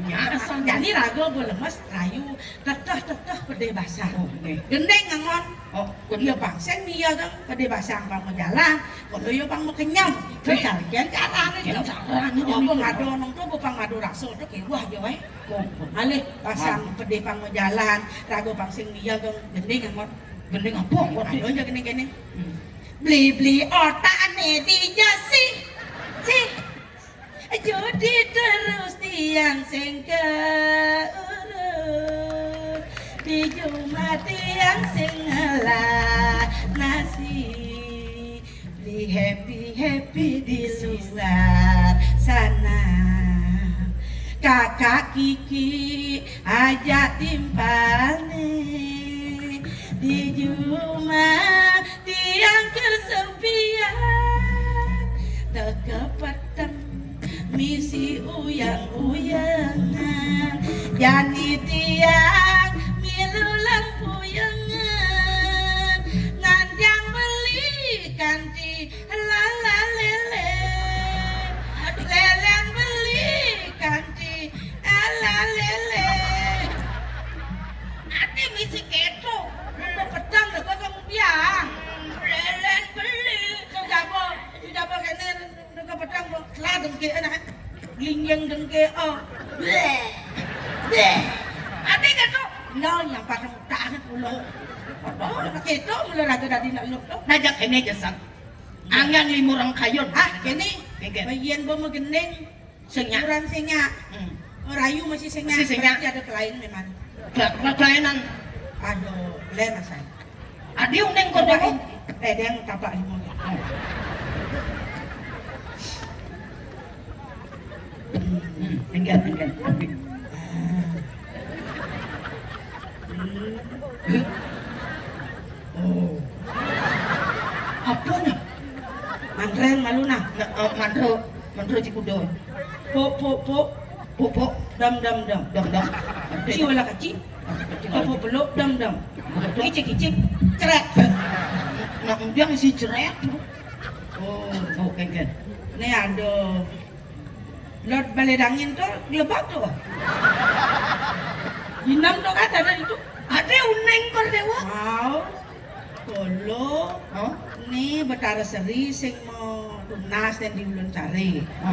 Ya, jadi raga gue lemas, rayu. Teteh-teteh pede basah. Oh, nggih. Gendeng ngangon. Oh, iya bang, sing iya dong pede basah bang mau jalan. Kalau iya bang mau kenyang, itu carian carane. Yang carane. Oh, bang ada nong tuh bang ada rasa tuh kayak wah yo eh. Oh, alih basah pede bang mau jalan, raga bang sing iya dong gendeng ngangon. Gending apa kok? Ayo aja gini-gini. Beli-beli otak nih di jasi. Sih. Judi terus tiang sing keurus. Di jumah tiang sing ngelah nasi. Beli happy-happy di luar sana. Kakak Kiki aja timpalne di jumah tiang kesepian. Teka peteng misi uyang-uyangan. Jani tiang milu lempuyangan. Ngantiang beli kanti lala lele. Lelen beli kanti lala lele. Ati misi keto. Kepetang dekat kamu biang. Lelen beli. Sejaba, sejaba kene dekat petang kok. Lah dengke anak. Linggeng dengke, oh. Bleh. Bleh. Ati keto. No, yang pasang tahan ulo. Oh, keto mula raga dadi nak luk to. Najak kene jesang. Angan lima orang kayun. Ah, kene. Kene. Bagian bo megendeng. Sing nyak. Kurang sing nyak. Hmm. Rayu masih sing nyak. Masih sing nyak. Berarti ada kelain memang. Kela-, kela-, kelainan. Aduh, le rasanya. Adi uning kok dah. Eh, dia yang tapak lima. Hmm, tinggal, tinggal. Ah. Hmm. Oh. Apa nih? Mantreng malu nah. Nah, eh, mantro, mantro cikudo. Puk, puk, puk. Puk, puk. Dam, dam, dam. Dam, dam. Ci wala kaci. Puk, puk, peluk, dam, dam. Icik, icik. Ceret. Nah, dia mesti ceret. Oh, oh, kengken. Ini ada. Lot bale dangin tu, gelebak tu. Inam tu kan ada itu. Ada uning kor dewa. Wow. Kolo. Oh? Ni Betara Seri sing mau tunas dan di ulun cari. Oh.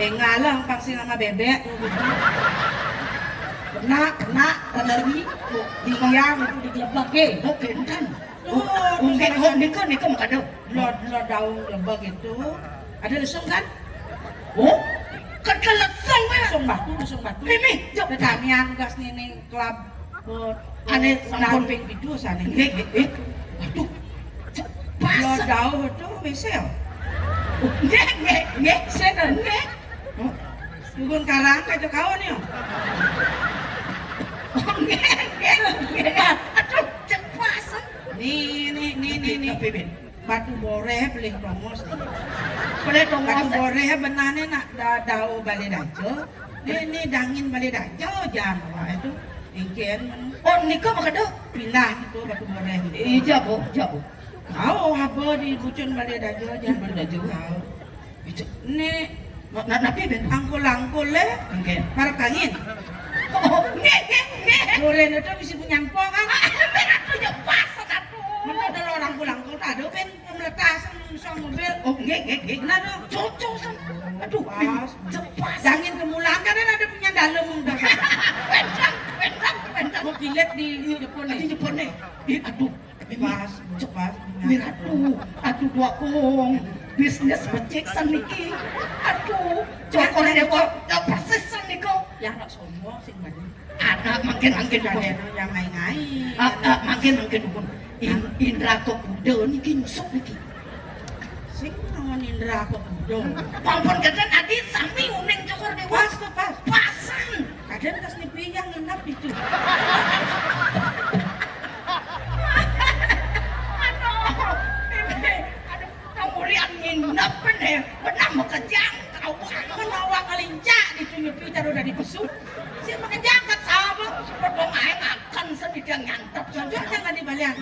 Enggak lah, empang sing sama bebek tu gitu. Kena, kena, kena di, di tiang itu digelebak ke. Oh, kenten. Oh, oh, nika, nika, nika makada. Lot, lot daun gelebak itu. Ada lesung kan? Oh, kata lesung ya? Lesung batu, lesung batu. Mimi, jok. Tetamian gas nini kelab. Ane sampun ping pitu sane. Nggih, nggih, nggih. Waduh. Pas. Lo jauh betul, bisa ya? Nggih, nggih, nggih. Saya nggih. Dukun karang aja kau nih. Oh, nggih, nggih, nggih. Aduh, cepas. Nih, nih, nih, nih, nih. Tapi, Ben. Batu boreh pelih tongos. Pelih tongos. Batu boreh benane nak da-, dau bale daja. Ni, ni dangin bale daja jan awak itu. Ingken men. Oh, nika makada? Pindah itu batu boreh. Ija, Bu, ija, Bu. Kau haba di bucun bale daja jan. Bale daja. Kau. Ija. Ni na-, na-, napi, Ben? Angkul-angkul le. Ingken. Parak angin. Oh, nggih, nggih, nggih. Goreng itu bisa punya empong kan? Ah, Ben, atuh, ya pas, atuh. Mana ada orang angkul-angkul, tak ada, Ben. Pemeletas sama mobil. Oh, nggih, nggih, nggih. Benar dong. Cocok, San. Aduh, pas. Pas. Dangin kemulan kan ada punya dalam udah. Pendang, pendang, pendang. Mau pilet di Jepun nih. Di Jepun nih. Ih, aduh. Pas, pas. Miratu, aduh, dua kong. Bisnis becik San niki. Aduh, cokor dewa, ya persis San niko. Ya anak sombong sih, Mbak. Anak mangkin-mangkin dukun. Yang ngai-ngai. Ah, ah, mangkin-mangkin dukun. In-, Indra Kepuda niki nyusuk niki. Sing naon Indra Kepuda? Pampun kenten adi sami uning cokor dewa. Pas to, pas. Pasan. Kadang kas nyepi yang ngendap itu. Aduh, ini, aduh, kamulian nginep ini. Benar makejang, kawan. Kan awak kalincak itu nyepi taruh dari besuk. Si makejang kat sama. Sebab dong ae makan sendiri nyantap. Sejak jangan dibalian.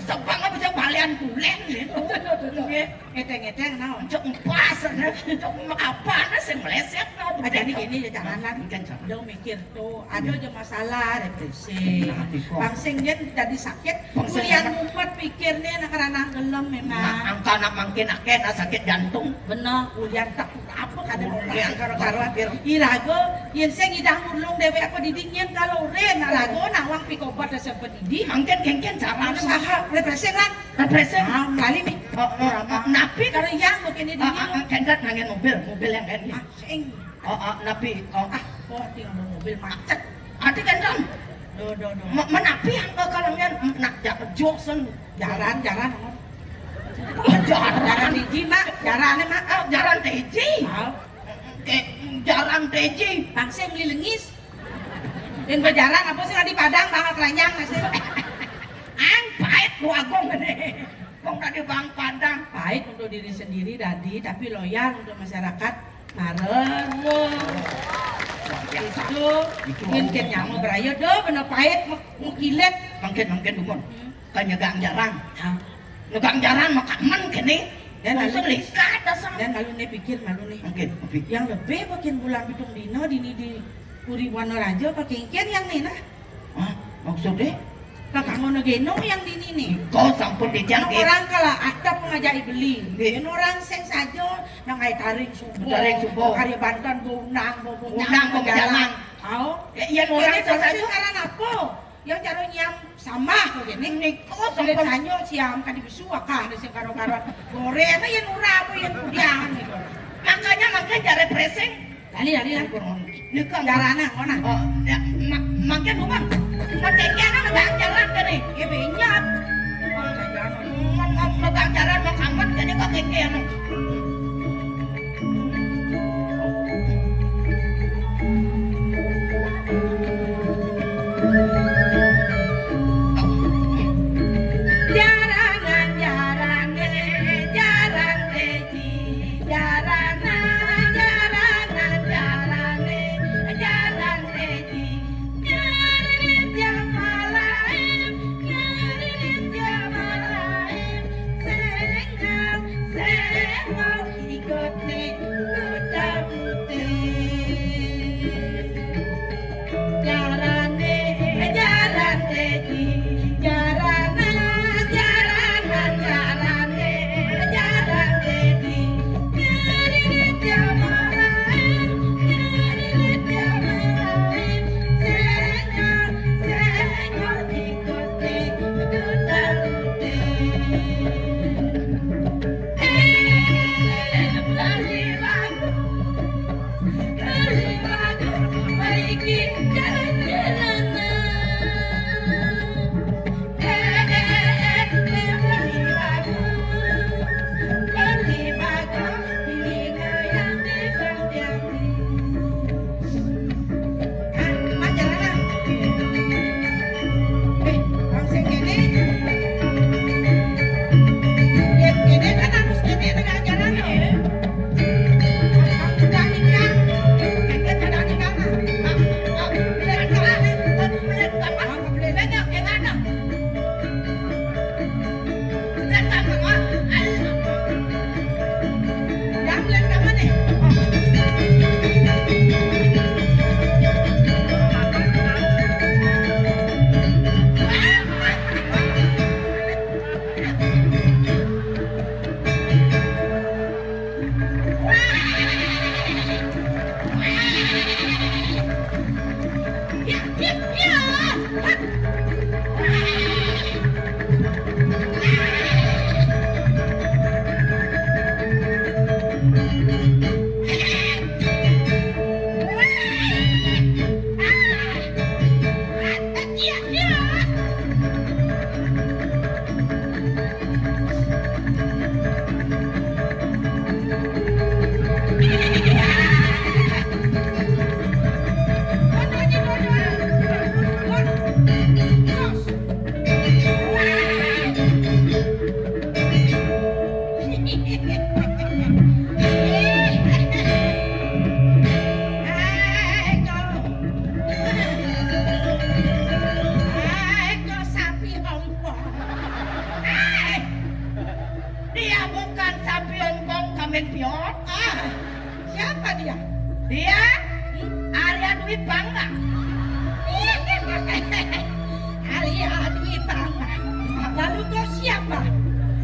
Sebab apa balian tulen gitu. Betul, betul, betul. Nggih. Ngeteng-ngeteng naon? Cok empas, cok apa, ada sing meleset, naon? Ah, jadi gini ya, janganlah. Mungkin jangan. Udah mikir tuh, ada aja masalah, depresi. Nah, iko. Bang sing dia tadi sakit, bang sing kuliah apa? Ngumpet pikir nih, anak ranah gelem memang. Nah, angka anak mangkin akeh, nah, sakit jantung. Bener, kuliah tak apa Ada orang karo-karoan. Iraga, yen sing ngidah nulung dheweke apa didi nyen kaloren, raga nawang pikobet rasa pedidi. Mangken kengken cara saha refreshing lan. Refreshing? Ah, kali ni. Oh, oh, oh, napi? Karo yang begini dini. Ah, ah, ah, kendrat nangin mobil, mobil yang kene. Ah, sing. Oh, oh, napi? Oh. Ah, oh, tinggal mobil macet. Ati kendrat. Do, do, do. Ma-, menapi yang bakalangan nak jak josen. Jaran, jaran. Oh, jaran. Jaran hiji, Mak. Jarane, Mak. Oh, jaran teji. Ah. Ke jaran teji. Bang sing beli lengis. Yen bejaran apa sih di Padang, Bang, keranjang masih. Ang pait lu agung gede. Wong tadi Bang Padang. Pait untuk diri sendiri dadi, tapi loyal untuk masyarakat. Mareng. Itu. Itu. Mungkin nyamu berayo do, bener pait, mu-, mukilet. Mungkin, mungkin, Dumun. Hmm. Ka nyegang jaran. Ha. Nyegang jaran mah kamen kene. Dan langsung lalu likat dasar. Dan lalu ne pikir malu ne. Oke, oke. Yang lebih bikin bulan pitung dina dini di Puri Wana Raja apa kengken yang ne nah. Hah? Maksudnya? Kakak ngono geno yang dini ne. Kau sampun dijang. Orang kala ada pengajak beli. Nggih. Yen orang sing saja nang ai taring subuh. Taring subuh. Karya bantan bunang, bunang, bunang, bunang. Au. Ya, iya, orang sing saja. Karena apa? Yang cara nyam sama kok gini. Niko. Sulit sopan. Sanyo siam kan dibisu akah ada sing karo-karo. Goreng yen ora apa yen kudiang. Makanya makan jare pressing. Lali, lali, lali. Niko. Jarana, mana? Oh, ya, ma-, makan bukan. Makan jalan kene. Ya benyap. Makan jalan mau kamat kene kok kengke anu. Jaranan, jarane, jaran teji. Jaranan, jaranan, jarane, jaran teji. Nyaririt jamalaem, nyaririt jamalaem. Sengal, sengal. Ikut ning kuda putih. Jarane, jaran teji, jarana, jaranan, jarane, jaran teji. Ngirit jamalae, ngirit jamalae, sengal, sengal. Hai, kau sapi ompong. Hai. Dia bukan sapi ompong, kambing piot. Ah, siapa dia? Dia Arya Dwi Pangga. Arya Dwi Pangga. Lalu kau siapa?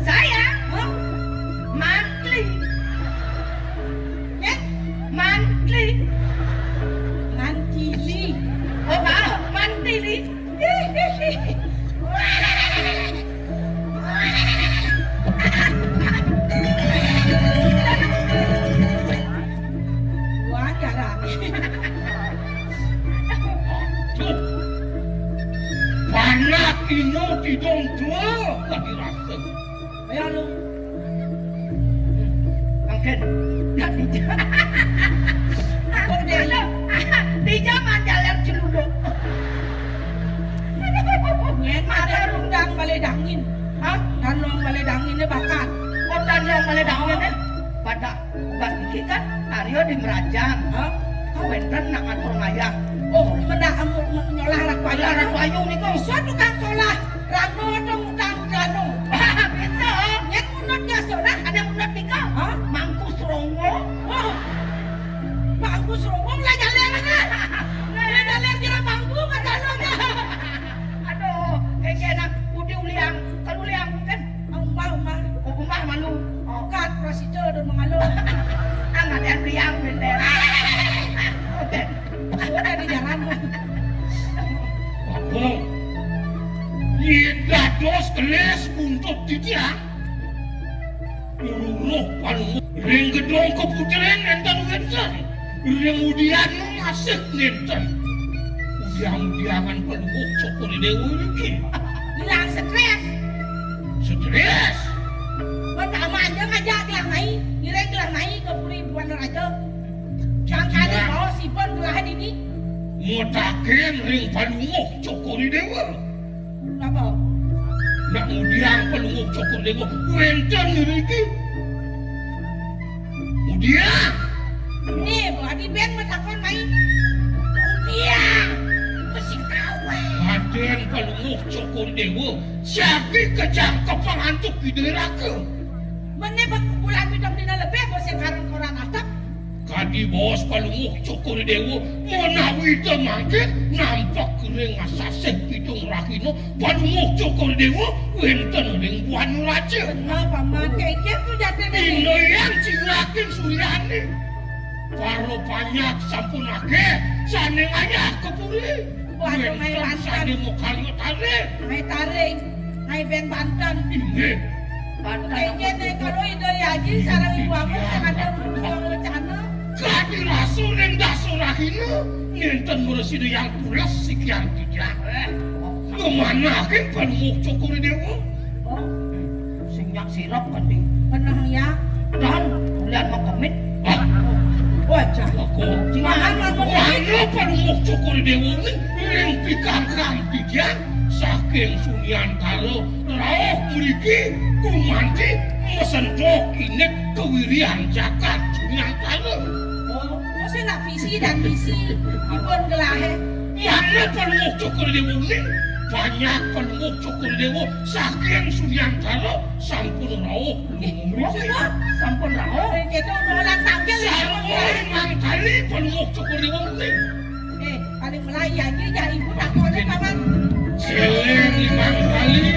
Saya? Hah? Mantri. Ya? Ino tidong tua kadi rasa. Ayo lu. Angken. Nak dija. Aku deh. Dija manjaler celuluk. Nyen ada rundang balai dangin. Hah? Danong balai dangin ni bakat. Oh, danong balai dangin ni. Pada Bas niki kan karya di Merajang. Hah? Kawénten nak ngatur ngayah. Oh, mendak amun nyolah arak payung. Arak payung niku. Iso tukang solah. Rano atau ngutang rano. Bisa. Nyén munut ya solah. Ada munut nika. Hah? Mangku serongo. Oh. Mangku serongo lah jalan. Lah jalan kira mangku kan jalan. Aduh, kéngkén nak budi uliang, kaluliang kan. Umbah, umbah. Oh, umbah malu. Oh. Kat prosito dan mengalu. Amat yang biang bender. Sudah di jalan. Agung. Yé dados kelis buntut titiang. Luruh panuwun. Ring gedung keputrén nénten wénten. Ring udian masih nénten. Udiang-udiangan Palungguh Cokor I Déwa niki. Ilang strés. Strés? Pertama aja ngajak gelah mai, ngiring gelah mai ke Puri Buana Raja. Sangkaning baos ipun gelah dini. Mutaken ring Palungguh Cokor I Déwa. Napa? Nak ngudiang Palungguh Cokor I Déwa wénten ngriki. Ngudiang. Nih, Bu Adi ben matakon mai. Ngudiang. Mesti kawé. Kadén Palungguh Cokor I Déwa, jagi kajangkepang antuk Ida Raka. Mené bek bulan pitung dina lebih, bos sing karon koran atep. Kadi baos Palungguh Cokor I Déwa, menawi té mangkin nampek ring asasih pitung rahina, Palungguh Cokor I Déwa wénten ring Buana Raja. Bener, Paman. Kéngkén sujatiné. Inggih, Hyang Cingrakén Suryani. Para panjak sampun akéh sané ngayah ka puri. Waduh, mai wénten banten. Sané makarya taring. Mai taring. Mai ben banten. Inggih. Banten. Kéngkén né, kalau Ida Hyang Aji sareng Ibu Amun sing ada rencana. Kadi rasa ring dasa rahina, nénten mresida Hyang Pules sikian titiang. Ngemanaken Palungguh Cokor I Déwa. Oh, sing nyak sirep kan, Ding? Pernah ya? Dan bulan makemit. Hah? Wah, cah. Aku. Jangan lamun. Wah, Palungguh Cokor I Déwa ni ring pikangkang titiang saking Sunyantara rauh mriki gumanti masentuh indik kawirian jagat Sunyantara. Oh, mesti nak visi dan misi ipun gelahé. Mana Palungguh Cokor I Déwa ni? Banyak Palungguh Cokor I Déwa saking Sunyantara sampun rauh. Eh, oh, sudah? Sampun rauh. Eh, kita udah orang tangkil. Sampun limang kali Palungguh Cokor I Déwa ni. Eh, paling mulai ya, ya, ya, ibu tak boleh, Paman. Céléng limang kali,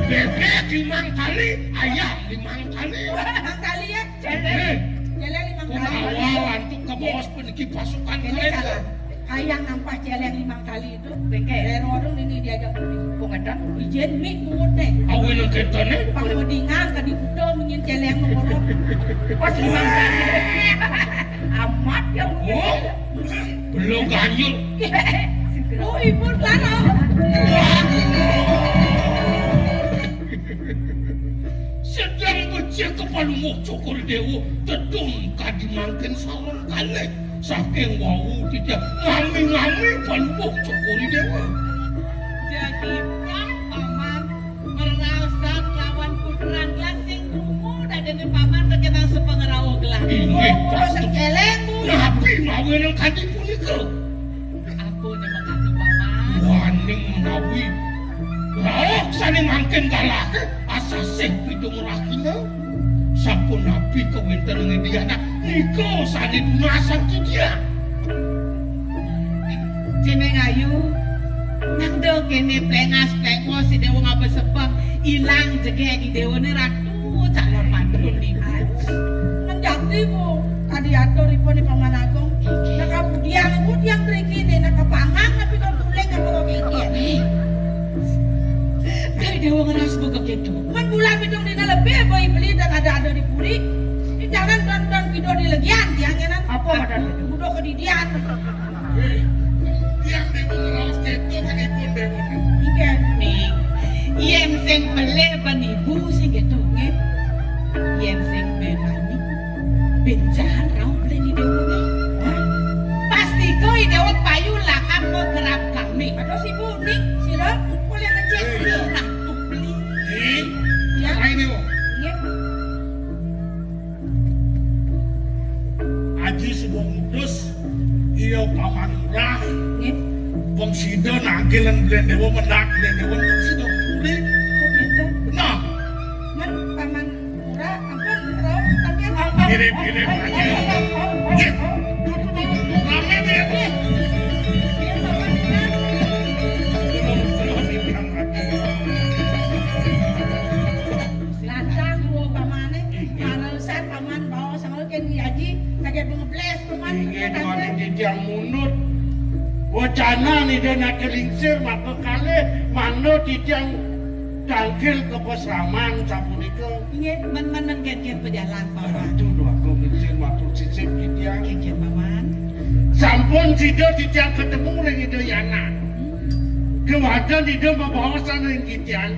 bébék limang kali, ayam limang kali. Limang kali ya? Céléng. Eh. Céléng limang kali. Kok awal antuk kabaos puniki pasukan. Ini kereta. Salah. Kayang nampah céléng limang kali itu. Bengke. Dari warung ini diajak beli. Kok ngedan? Ijen mik muut nih. Awin nang kereta nih. Pang wedingan ka diputa mungkin céléng nomor. Pas limang kali. Amat ya mungkin. Oh. Belum ganyul. Oh, ibu Clara. Sedeng becik ka Palungguh Cokor I Déwa, tedun kadi mangkin sareng kalih. Saking wau titiang ngami-ngami Palungguh Cokor I Déwa. Jadi, Paman, meraosan lawan putran gelah sing krungu dadiné Paman tekenang sepengerauh gelah. Inggih, oh, patut. Sekeleng, Bu. Napi mawinan kadi punika? Apa nih makati, Paman? Waning menawi rauh sané mangkin galahé asasih pitung rahina. Sapunapi kawéntenan Ida Hyang nika sané dunasang titiang. Jeneng ayu, nang da kéné pléngas-pléngos I Déwa ngaba sebeng, ilang jegég I Déwané Ratu calon mantu niku. Nang jati, Bu, kadi atur ipun I Paman Agung. Nang kabudian, Bu, tiang mriki né, nang kapangan, tapi kok guling apa kok kéngkén. Dari Déwa ngeras buka gitu. Men bulan pitung dina lebih apa I beli dan ada-ada di puri. Ini jangan don-don pido di legian, tiang ya, nang. Apa madan itu? Budo kedidian. Hei, tiang Déwa ngraos kéto kan ipun Déwa. Inggih. Ning, Yén sing pelih bén ibu sing kéto, nggih. Yén sing bén mani, bén jahat rauh pelih Ida Déwa, nggih. Hah? Pastika Ida Déwa payu lakar magerah kami. Aduh, si Bu, nih, sira boleh ngecek. Hei. Ratu pelih. Hei. Ya. Ayo, Déwa. Nggih. Aji suba ngutus, iya Paman Lurah. Nggih. Wong sida nangkil lan Blen Déwa mendak, Blen Déwa wong sida puri. Kok gitu? Nah. Men Paman Lurah, ampun, rauh, tapi apa? Mirip, mirip aja. Nggih. Tuh, tuh, tuh, tuh, rame nih. Nggih, Paman Lurah. Lantang, Bu, pamane. Nggih. Paman baos, sangul kén Aji, saget bengebles, Paman. Inggih, Paman titiang munut. Wacana Ida Nata Lingsir maka kalih, manut titiang tangkil ka pasraman sapunika. Inggih, men, men, men, kén, kén pajalan, Paman. Ratu Déwa Agung Lingsir matur sisip titiang. Kén, kén, Paman. Sampun sida titiang ketemu ring Ida Yana. Hmm. Kewaden Ida mabaosan ring titiang.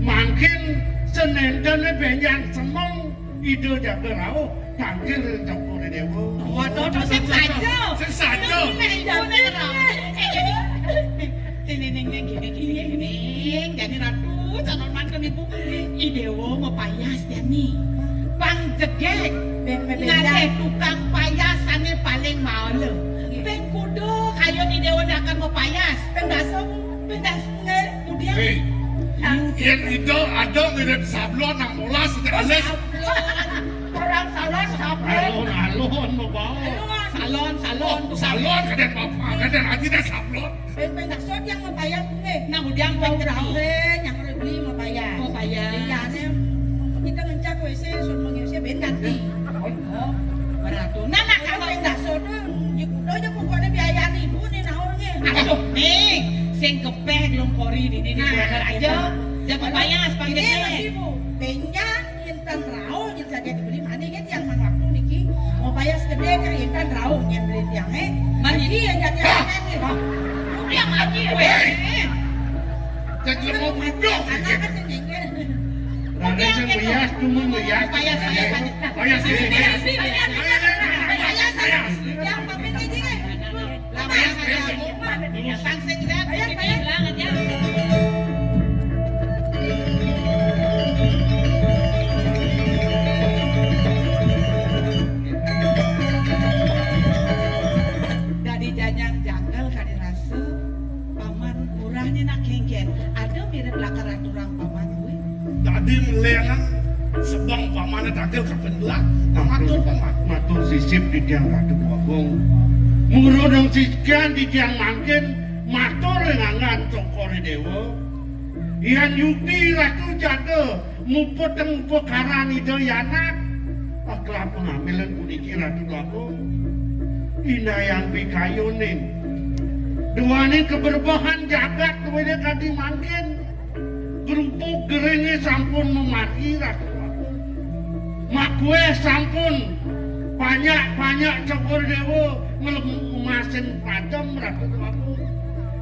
Mangkin senentene benjang semeng Ida jaga rauh, tangkil ring Cokor Déwa. Waduh, waduh, sing saja. Sing saja. Ning, ning, ning, ning, ning, ning, ning, ning, ning, ning, jani Ratu, calon mantun ibu. I Déwa mapayas jani. Pang jegég. Ben, ben, ben, ngalih tukang payas ané paling maela. Nggih. Ben kuda kayun I Déwa dakar mapayas. Ben dasa, ben dasa, nggih, kudian. Hei. Yén Ida ada mirip sablon nang molas, oh, alis. Sablon. Orang salon, sablon. Alon, alon, mabaos. Salon, salon. Oh, salon, kadén bapak, kadén aji dah sablon. Peng, peng, dak sot yang mapayas kuwi. Nah, udiang peng gede. Yang beli mapayas. Mapayas. Iya, nih, kita ngencak W C, sot meng W C, ben ganti. Oh, beratu. Nah, nah, kalau peng dak sot, di kuda aja pokoknya biayaan ibu nih, naon nih. Aduh, nih, sing kepeh belum kori di ini, di nah, aja. Jangan payas, ini pang gede. Masih, Bu. Benjang. Intan rauh, nyen saja dibeli, mani kan tiang man waktu niki, mapayas gedé kan intan rauh, nyen beli tiang, eh. Mani. Iya, jadi ah, aneh, eh. Udah ngaji, weh. Jadi mau bunuh. Anak kan sing nyengkel. Raden sing meyas, cuma meyas. Payas, payas, payas. Payas, payas, payas. Payas, payas. Yang pamit aja, eh. Dadi janjang janggal kadi rasa, Paman Lurah né nak kénkén. Ada mirip lakar aturang Paman kuwi. Dadi melengan sebeng pamané tagel kapendelak. Nah, matur paman. Matur sisip titiang Ratu Agung. Murunang sikian titiang mangkin matur ring anggan Cokor Déwa. Yan yukti Ratu jaga muputeng upakaran Ida Yanak. Aklah pangamilan puniki Ratu Agung. Inayang pikayuning. Duaning kabrebehan jagat duwene kadi mangkin. Grubug geringe sampun mamargi, Ratu. Makueh sampun panyak-panyak Cokor Dewa nglemu emasin padem, Ratu.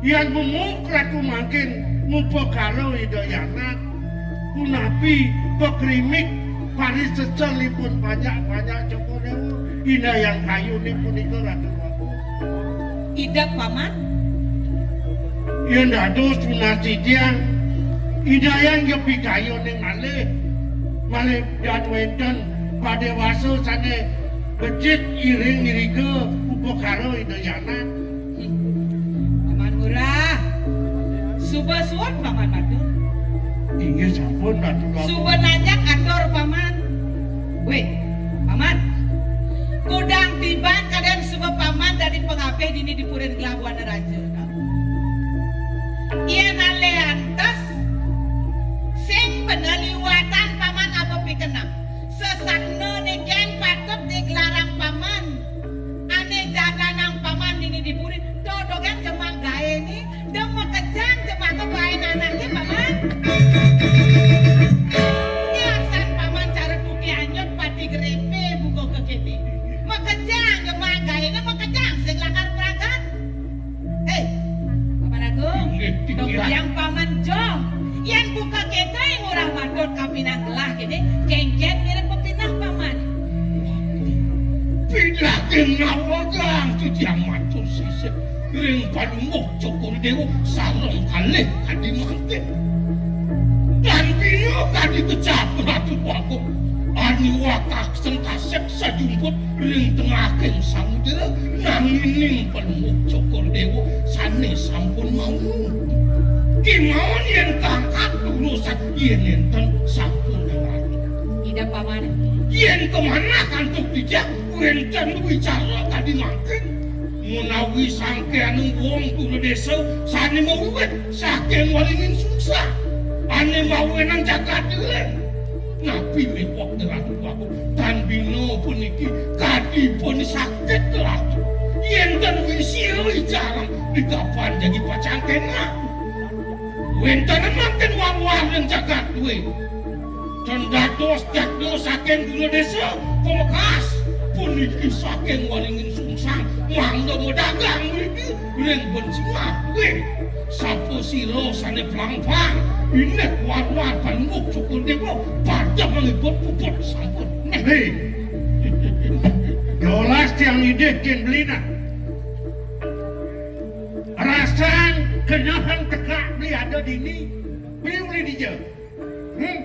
Yan bemuk Ratu mangkin ngupakara Ida Yanak, punapi pakrimik pariseselipun panyak-panyak Cokor Dewa? Inayang kayune punika, Ratu. Idep, Paman. Yen dados tunas titiang, Ida Hyang ya pikayuning malih, malih yan wenten padewasa sane becik iring iriga upakara Ida Yanak. Hmm. Paman Ngurah. Suba suud, Paman Matur. Inggih sampun, Ratu. Suba nanjak atur, Paman. Weh, Paman. Kudang tiban kadén suba Paman dadi pangapih dini di Purin Gelah Buana Raja. Yen ale antes, sing bener liwatan Paman apa pikenang. Sesakna niki patut digelarang Paman. Ane jaganang Paman dini di Purin, dodogan jemak gaene, da makejang jemak kebaen anake, Paman. Nyasan Paman cara tuti anyut pati grepe buka kekene. Makejang jemak gaene, makejang sing lakar pragat. Hei, Paman Agung, nggih, nggih. Yang Paman joh. Yén buka kéto ngorahang matur kapinang gelah kéné, kénkén mirib pepinah, Paman. Pinah ké ngawegang titiang matur sisip ring Palungguh Cokor Déwa sareng kalih kadi mangkin. Tan bina kadi kecap Ratu Agung, ané wakak sengkasek sajumput ring tengahing samudra, nanging Palungguh Cokor Déwa sané sampun maungu. Kémaon yén kangkat urusan yén nénten sampun ngarani. Ida Paman. Yén kamanah antuk titiang wénten wicara kadi mangkin. Menawi sangkaning wong dura désa sané mawiwit saking Waringin Sungsang, ané mawinan jagat Dering. Napi miwah Ratu Agung? Tan bina puniki kadi pun sakit Ratu. Yén tan wisi icara digapan jagi pacang kénak. Wénten mangkin war-war ring jagat dué. Tan dados jadma saking dura désa, pamekas puniki saking Waringin Sungsang, mangda madagang mriki ring Bencingah. Wéh, sapa sira sané plangplang, indik war-war Palungguh Cokor Déwa, pada manggibut puput sampun. Nah, hé. Yolas tiang idih kin beli nah. Rasan kenehang tekak beli ada dini, beli uli dija. Hmm.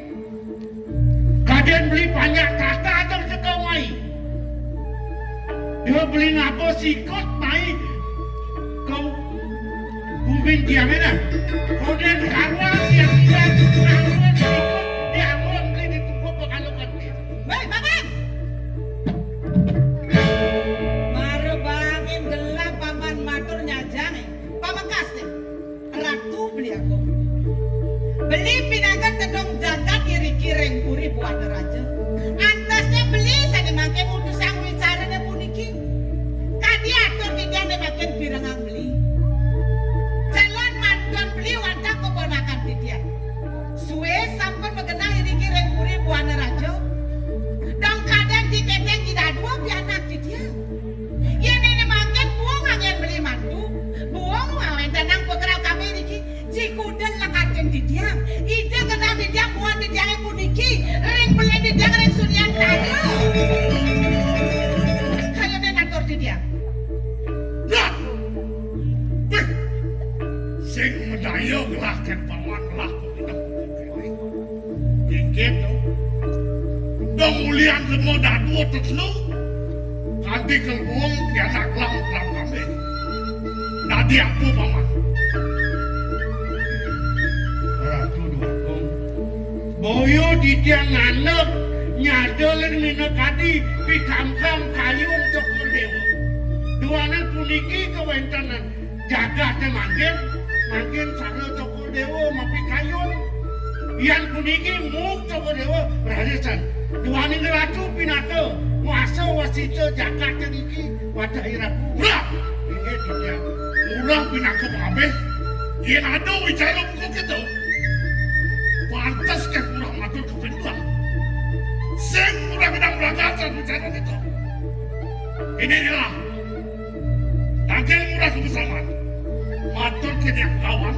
Kadén beli panjak tata atur teka mai. Dia beli ngaba sikut mai ka bumbin tiangé dah. Kadén karuan tiang tiang nganggon sikut, dianggon beli ditukup bakalukan dia. Wéh, Paman! Mara bangin gelah Paman matur nyajang, eh. Pamekas, eh. Ratu Beli Agung. Beli pinaka tedung jagat iriki ring Puri Buana Raja. Antasnya beli sané mangkin mutusang wicarané puniki. Kadi atur titiang né mangkin pirengang beli. Calon mantun beli wantah keponakan titiang. Sué sampun magenah iriki ring Puri Buana Raja. Dong kadén diketeng ida dua pianak titiang. Yén éné mangkin buung anggén beli mantu, buung ngawéntenang putra kami niki, cikuda lekatin titiang. Ida genah titiang buan titiangé puniki, ring beli titiang ring Sunyantara. Kayuné natur titiang. Nah, wéh, sing madaya gelah kén Paman gelah. Inggih to. Dong ulian lema dadua tetelu, kanti kelbuung pianak lang kelam kambing. Dadi apa, Paman? Ratu Dukung. Boya titiang ngandeg nyada len mina kadi pikamkam kayun Cokor Déwa. Duaning puniki kawéntenan jagaté mangkin, mangkin cara Cokor Déwa mapikayun. Yan puniki muug Cokor Déwa rarisan. Duaning ratu pinaka nguasa wasita jagaté niki, wadahi ratu. Murah! Inggih, Dinda. Murah pinaka pangabih. Yén ada wicara buka kita, pantes ké murah matur kaping dua. Sing murah bidang belajar dan wicara kita. Ini adalah Tangkil murah kebesaman. Matur kene kawan.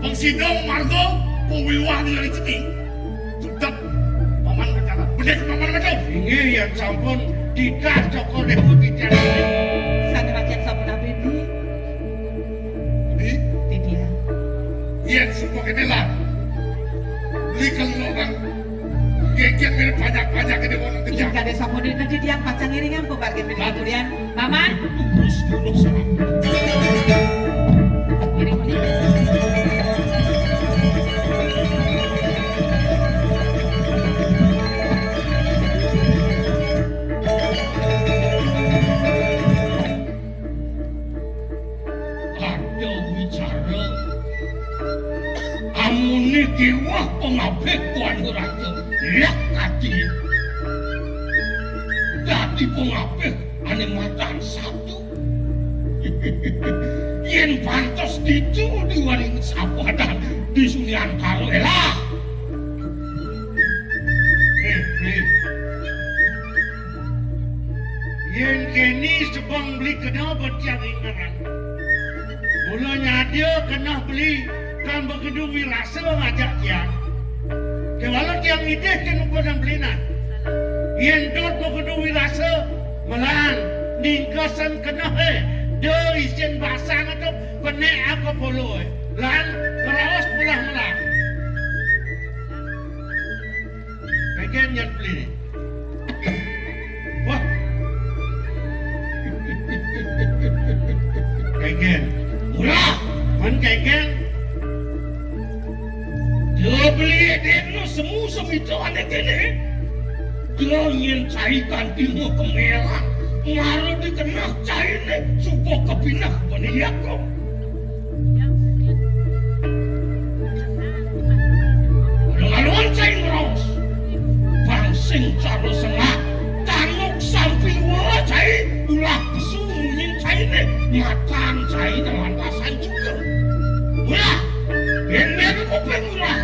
Pang sida marga pawiwah di hari jeni. Tetep Paman Kacana. Bedik Paman Kacana. Inggih, yan sampun titah Cokor Déwa titiang. Sané mangkin sampun abdi. Di? Titiang. Yan sumpah kene lah. Beli kalau orang Gegek mirip banyak-banyak ini wong kejam. Inggih, sampun dinten titiang pacang ngiringang pamargin pinitulian. Paman. Terus, terus, Paman. Ngiring, ngiring. Ada wicara. Amuné kéweh pangabih Buana Raja. Lah kadi. Dadi pangabih ané matan satu. Yén pantes ditu di waring sapadan di Sunyantara, elah. Eh, eh. Yén kéné sebeng beli kena betiang ingeran. Mula nyadia kena beli Kan begedu wirasa ngajak tiang. Kéwala tiang ngidih ké nukudan beliné. Yén dot begedu wirasa, melang ningkesan kenehé, da isin basang atau penek aka poloé. Lan ngeraos belah melah. Kegen nyat beli. Wah. Kegen. Murah. Man kegen. Dia beli dia semu semita ané kéné. Dia nyén cai kanti mau kemerah. Mara dikenah cai né suka kepinah bani Yakub. Laluan cai ngraos. Bang sing cara sengak. Tanuk sampi wa cai. Ulah pesu munyin cai né. Matan cai né lantasan juga. Ulah. Bener kuping ulah.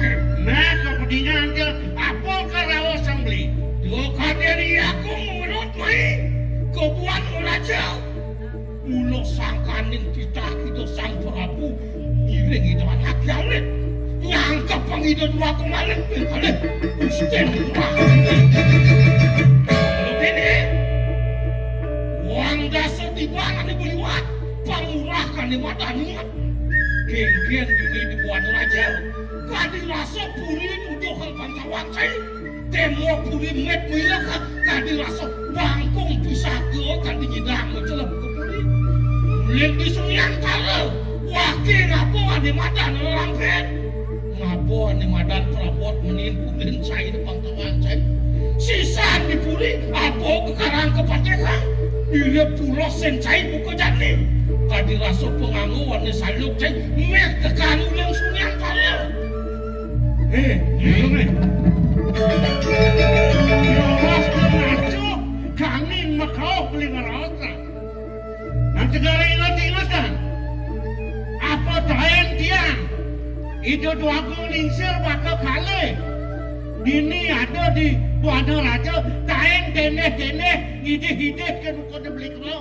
Nah, kepentingan ke apa karaos sang beli? Dua kadén aku menurut mai. Kebuan raja. Mula sangkaning titah Ida Sang Prabu ngiring Ida Anak Yalit. Nyangkep pang Ida Dwagung malih ping kalih. Gusti Murah. Dene wang dasa tiba ane beliwat pangurah kane madan. Geng-geng dini di Buana Raja. Kadi rasa puri nuduh kang Pancawan Cai. Temo puri met mila ka-, kadi rasa bangkung pisaga kadi nyidang macelep ke puri. Ulin di Sunyantara, wake ngapa ane madan lelampet? Ngapa ane madan prabot menin pulin cai di Pancawan Cai? Sisan di puri, apa kekarang kepatekan? Bila pulos sen cai buka jani. Kadi rasa penganggo ane saluk cai, met tekan ulin Sunyantara. Eh, eh, eh. Raos ngaco, kangin makau beli ngeraos. Nang segala ingat-ingatan. Apa taen tiang? Ida Dwagung Lingsir bakal kalih. Dini ada di Buana Raja, taen deneh-deneh, ngidih-idih ke duka beli kena.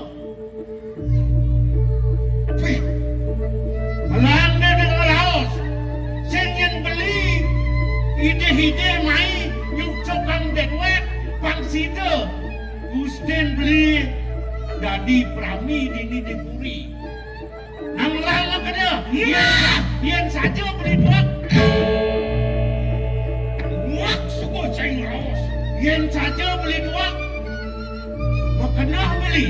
Pih. Melanda dengan raos. Sing yen beli, idih-idih mai nyucukang dewek, pang sida. Gusten beli dadi prami dini di puri. Nang lala kena, yen, yen saja beli duak. Duak suku cai raos. Yen saja beli duak. Makeneh beli.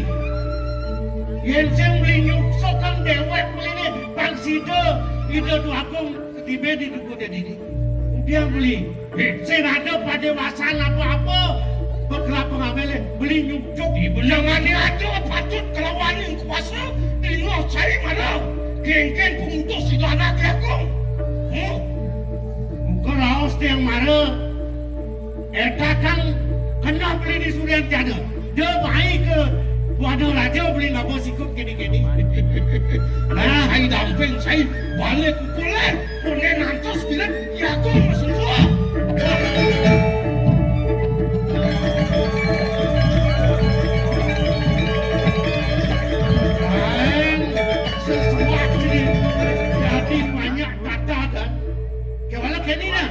Yen sing beli nyuksukang dewek beli ni, pang sida Ida Dwagung ketibe di duku dadi ni. Udah beli. Eh, sing ada pada wasan apa-apa, bekelapa ngambil, beli nyuksuk. Di benangane aja patut kelawan yang kuasa, di ngocai mana. Gengken pemutus Ida Anak Agung. Huh? Muka raos tiang mara. Eta kang keneh beli di Suryan tiada. Dia mai ke Buana Raja beli ngapa sikut kene-kene. Nah, saya damping, saya balik kukuleh. Kone nantos bilang, ya aku masuk tua. Lain sesuatu ini jadi banyak kata dan kewala kene nah.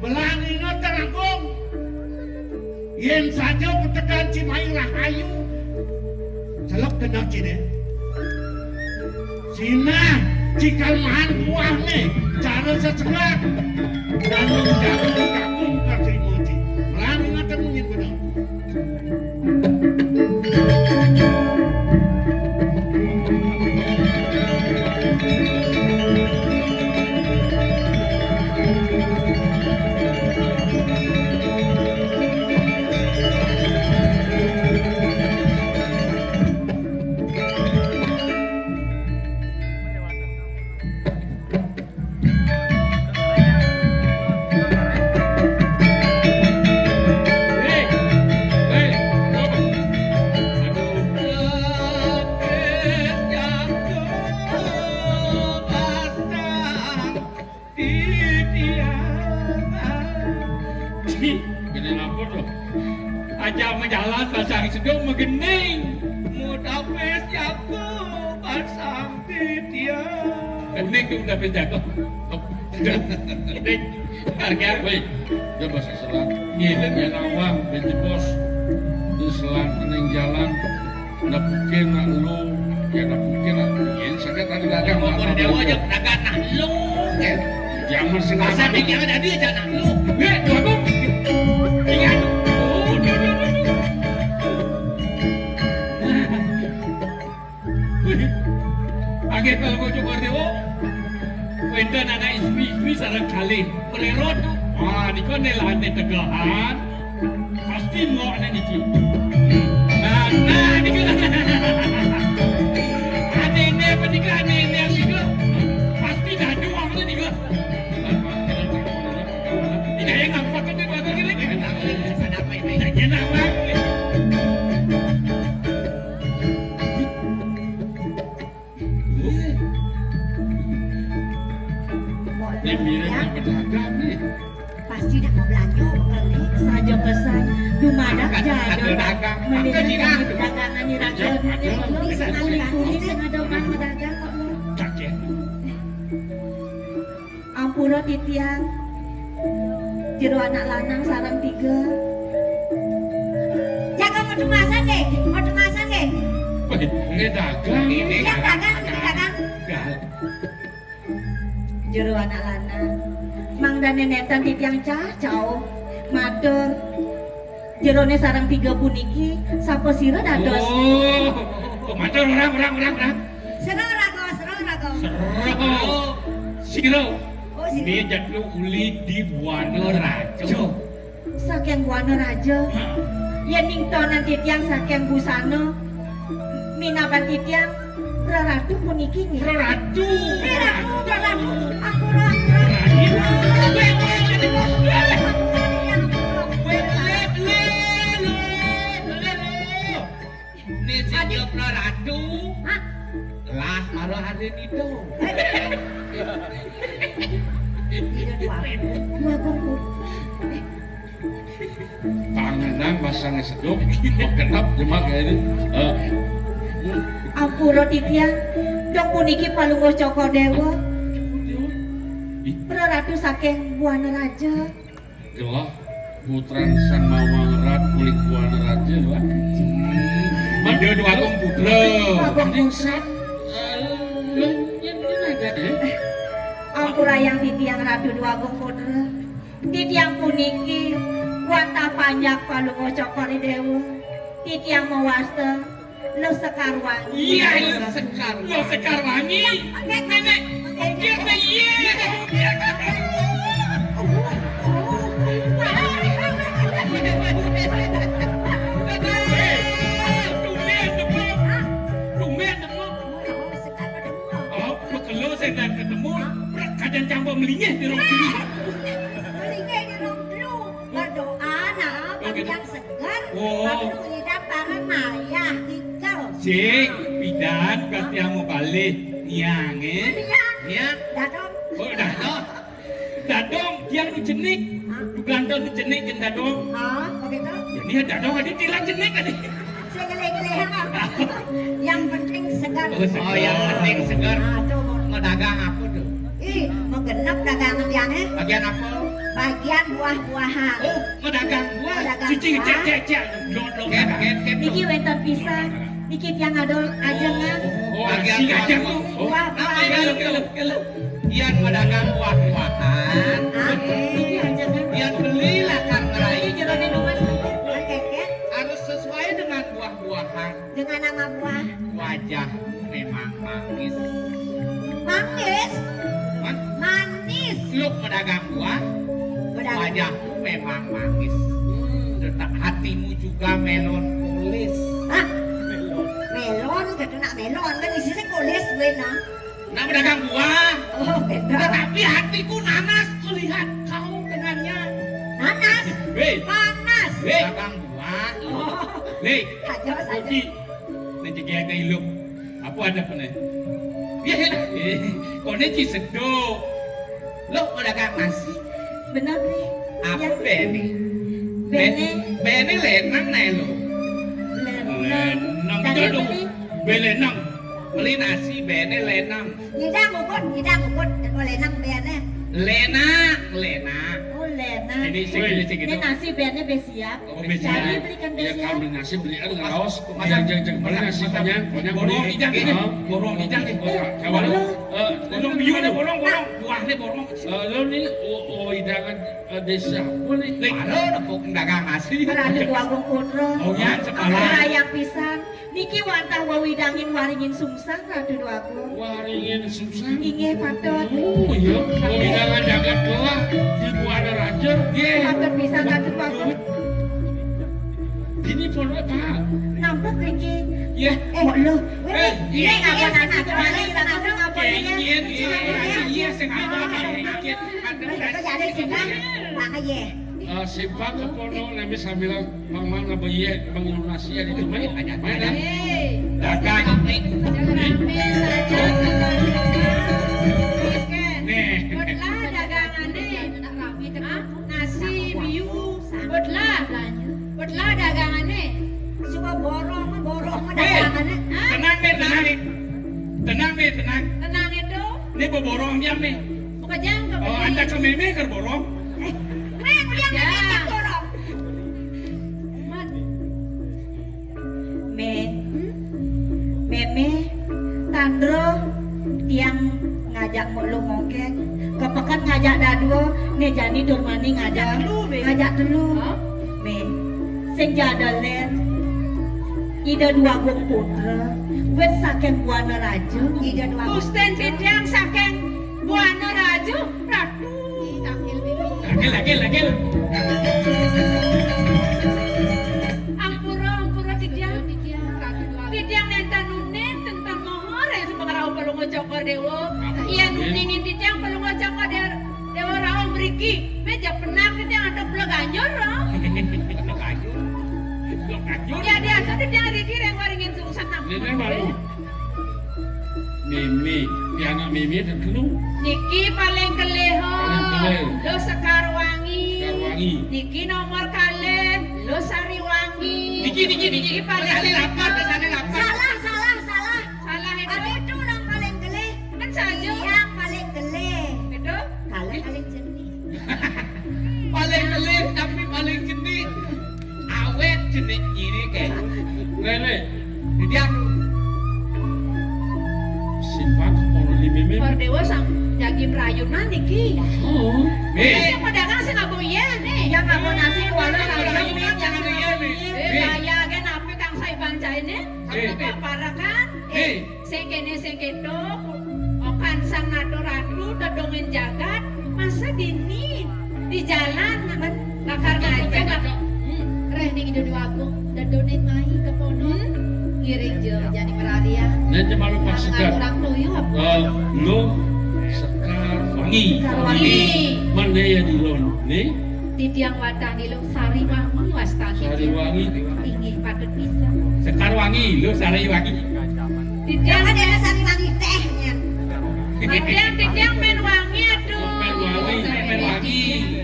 Belang ingat terangkung. Yen saja petekan Cimahi Rahayu, celep kena cine. Sinah cikal mahan buah ne, cara sesengak. Danung jagung kakung katrimo ci. Melang ingat mungkin benar. Titiang. Kene lapor loh. Aja majalan pasang sedung magening. Mudapis jago pasang titiang. Kening tu mudapis jago. Dik, harga. Woi, coba seselan. Ngiling ya nawang, bejebos. Di selang ning jalan. Nepukin nak lu, ya nepukin nak lu. Ya, sakit tadi dagang. Ngomong dewa aja, dagang nak lu. Ya. Jangan sengaja. Masa dik yang ada dia aja nak lu. Eh, dua gong. Iya. Oh, no, no, no, no. Agak kalau kau cukur dewa. Wénten anak istri-istri sareng kalih. Prerot. Wah, nika nelahane tegahan. Pasti mokne niki. Nah, nah, nika. Aneh-aneh apa nika, aneh-aneh nika. Pasti dadu apa nika. Ini kayak ngapak kan nih, Pak, ini. Kenapa ini? Kenapa? Ini mirip yang pedagang nih. Pasti dak mau belanja, mau beli. Saja pesan, dumadak jadon. Mending dagangan di raja. Kuning-kuning sing ada orang pedagang kok lu. Ampura titiang. Jero anak lanang sareng tiga. Jaga mau demasan nggih, mau demasan nggih. Wih, ini dagang. Ini dagang, ini dagang. Jero anak lanang. Mangdane nenten titiang cah cau. Matur. Jerone sareng tiga puniki sapa sira dados? Oh, matur orang, orang, orang, orang. Sira raga, sira raga. Sira. Sira. Oh, sira. Ini jatuh uli di Buana Raja. Saking Buana Raja. Yen ning tonan titiang saking busana, minaban titiang Reratu puniki nggih. Reratu. Reratu, Reratu. Aku Reratu. Reratu. Aku Reratu. Aku Reratu. Ini sing Reratu. Hah? Lah, karo hari itu. Iya, dua. Dua gong. Tangenan masang sedok, kok kenap jemak ya ini. Eh. Ampura titiang, dong puniki Palungguh Cokor Dewa. Ih. Praratu saking Buana Raja. Gelah putran Sang Mawang Rat kuling Buana Raja, Pak. Hmm. Mandhe Dwagung Putra. Dwagung Putra. Ningsat. Eh, yen, yen ada, eh. Ampurayang titiang Ratu Dwagung Putra. Titiang puniki wantah panjak Palungguh Cokor Dewa. Titiang mawasta Luh Sekar Wangi. Iya, Luh Sekar. Luh Sekar Wangi. Nenek, ongkir ta iya. Tumben demam. Tumben demam. Oh, bekelo sing dan ketemu. Kadang campur melingih di rong. Melingih di rong. Berdoa, nah, panjang segar, oh. Lalu lidah parang mayah, tikel. Sik, pidan, pasti mau balik. Niang, eh? Niang. Niang. Dadong. Oh, dadong. Dadong, tiang nu cenik. Hah? Bukan tu cenik, jen dadong. Hah, begitu? Ini dadong, ada tilang cenik tadi. Saya geleh-geleh, apa? Yang penting segar. Oh, segar. Oh, yang penting segar. Ah, tuh. Mau dagang apa tuh? Ih, mau genep dagangan tiang, eh? Bagian apa? Bagian buah-buahan. Oh, mau dagang buah. Mau dagang buah. Cici, cek, cek, cek. Niki wénten pisan. Niki tiang adol ajengan. Oh, bagian ajengan. Buah-buahan. Kalau, kalau, kalau. Yang mau dagang buah-buahan. Ah, niki ajengan. Yang beli lakar ngerai. Ini jerone numas. Oke, oke. Harus sesuai dengan buah-buahan. Dengan nama buah? Wajahmu memang manis. Manis? Man? Manis. Lu pedagang buah? Pedagang. Wajahmu memang manis. Hmm. Tetap hatimu juga melon kulis. Hah? Melon. Melon, gitu nak melon. Kan isinya kulis, gue nah. Nak pedagang buah. Oh, beda. Tetapi hatiku nanas melihat kau dengannya. Nanas? Hei. Panas. Hei. Pedagang buah. Oh. Hei. Saja, saja. Nek cekek ilung. Apa ada pene? Ya, ya. Eh, kone ci sedok. Lo pedagang nasi. Bener nih. Apa bene? Bene. Bene lenang nae lo. Lenang. Lenang. Tadi jadung. Beli? Belenang. Beli nasi bene lenang. Ngidang ukut, ngidang ukut. Yang lenang bene. Lena, Lena. Oh, Lena. Ini sing, ini sing. Ini nasi biarnya bé siap. Oh, bé siap. Jadi belikan bé siap. Ya, kami nasi beli ada raos. Masa yang jeng beli nasi banyak, banyak borong ijang ini. Borong ijang ini. Kawan. Eh, borong biu nih, borong, borong. Buahnya borong. Eh, lo nih, oh, oh, hidangan, eh, desa. Mana? Ada dagang nasi. Ratu Agung Putra. Oh ya, sekarang. Raya pisan. Niki wantah wewidangin waringin sungsang, Ratu Déwa Agung. Waringin sungsang? Inggih, patut. Oh iya, wewidangan jagat kelah di Buana Raja. Nggih. Patut pisan, Ratu Déwa Agung. Ini pondok, Pak. Nampek niki. Ya. Eh, kok lo? Eh, iya, iya, nasi kembali, nasi kembali. Iya, iya, iya, iya, sing apa, Pak? Iya. Jadi sing, Pak, ya. Eh, simpang kepono nami sambilang Mang Mang apa iya Mang Yunasi ya di rumah ya? Mana? Dagang. Nih. Buatlah dagangannya. Hah? Nasi, biu. Buatlah. Buatlah dagangannya. Cuma borong, borong dagangannya. Hah? Tenang deh, tenang deh. Tenang deh, tenang. Tenang itu. Ini beborong diam nih. Bukan jangan. Oh, anda ke mémé ke borong? Wéh, kuliah mémé borong. Mé, mémé, tandro, tiang ngajak mulu mongkeng, kepeken ngajak dadua, né jani tur mani ngajak, ngajak telu. Mé, sing jadalén, Ida Déwa Agung Putra, wit saking Buana Raja. Ida Déwa Agung. Gusten titiang saking Buana Raja. Ratu. Lagil, lagil, lagil. Ampura, ampura titiang. Titiang nénten nuning, nénten moho ring Sumangga Rauh Palungguh Cokor Déwa. Yén nuningin titiang Palungguh Cokor Déwa, Déwa Rauh mriki. Mé ja penak titiang ada bela ganjur, roh. Bela ganjur. Bela ganjur. Ya, biasa titiang riki ring waringin sungsang. Néné baru. Mémé, pianak mémé telu. Niki paling kelih, ho. Paling kelih. Luh Sekar Wangi. Sekar Wangi. Niki nomor kalih, Luh Sari Wangi. Niki, niki, niki. Niki paling kelih. Salah, salah, salah. Salah itu. Ada itu orang paling kelih. Kan saja. Yang paling kelih. Itu? Kalih paling jenih. Paling kelih tapi paling jenih. Awét jenih ini kayak. Lélé. Jadi aku simpang kono di mémé. Para déwa sang jagi prayunan niki. Oh. Wis, sing pedagang sing ngabo iya nih. Yang ngabo nasi kuala, yang ngabo iya nih. Eh, kaya kan apa kang saya bancainé? Apa parakan? Eh. Sing kéné sing kéto, okan sang natur ratu, dedongin jagat, masa dini di jalan lakar ngajak. Hmm. Réh ning Ida Déwa Agung, dedonin mai kepono. Hmm. Ngiring ja jani mararian. Nah, cuma lupa segar. Orang tuyuh apa? Eh, Luh Sekar Wangi. Sekar Wangi. Mana ya di Lon? Nih. Titiang wantah Luh Sari Wangi wastani. Sari Wangi. Inggih patut pisan. Sekar Wangi, Luh Sari Wangi. Titiang ada Sari Wangi téh, nyen. Titiang, titiang mén wangi, aduh. Mén wangi, mén wangi.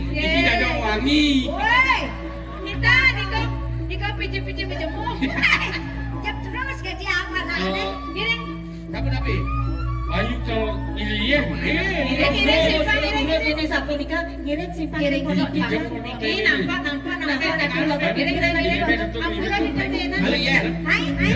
Nggih. Iki dadong wangi. Woi. Kita nika, nika piji-piji bejemuk. Cek terus ke dia apa, nak? Oh. Ngiring. Sampun napi? Ayo kalau iya, iya. Ngiring, ngiring, simpang, ngiring, ngiring. Ini sampun nika, ngiring, simpang, ngiring, ngiring. Niki nampak, nampak, nampak, nampak. Ngiring, ngiring, ngiring. Ampura, ngiring, ngiring. Balik, ya. Hai, hai.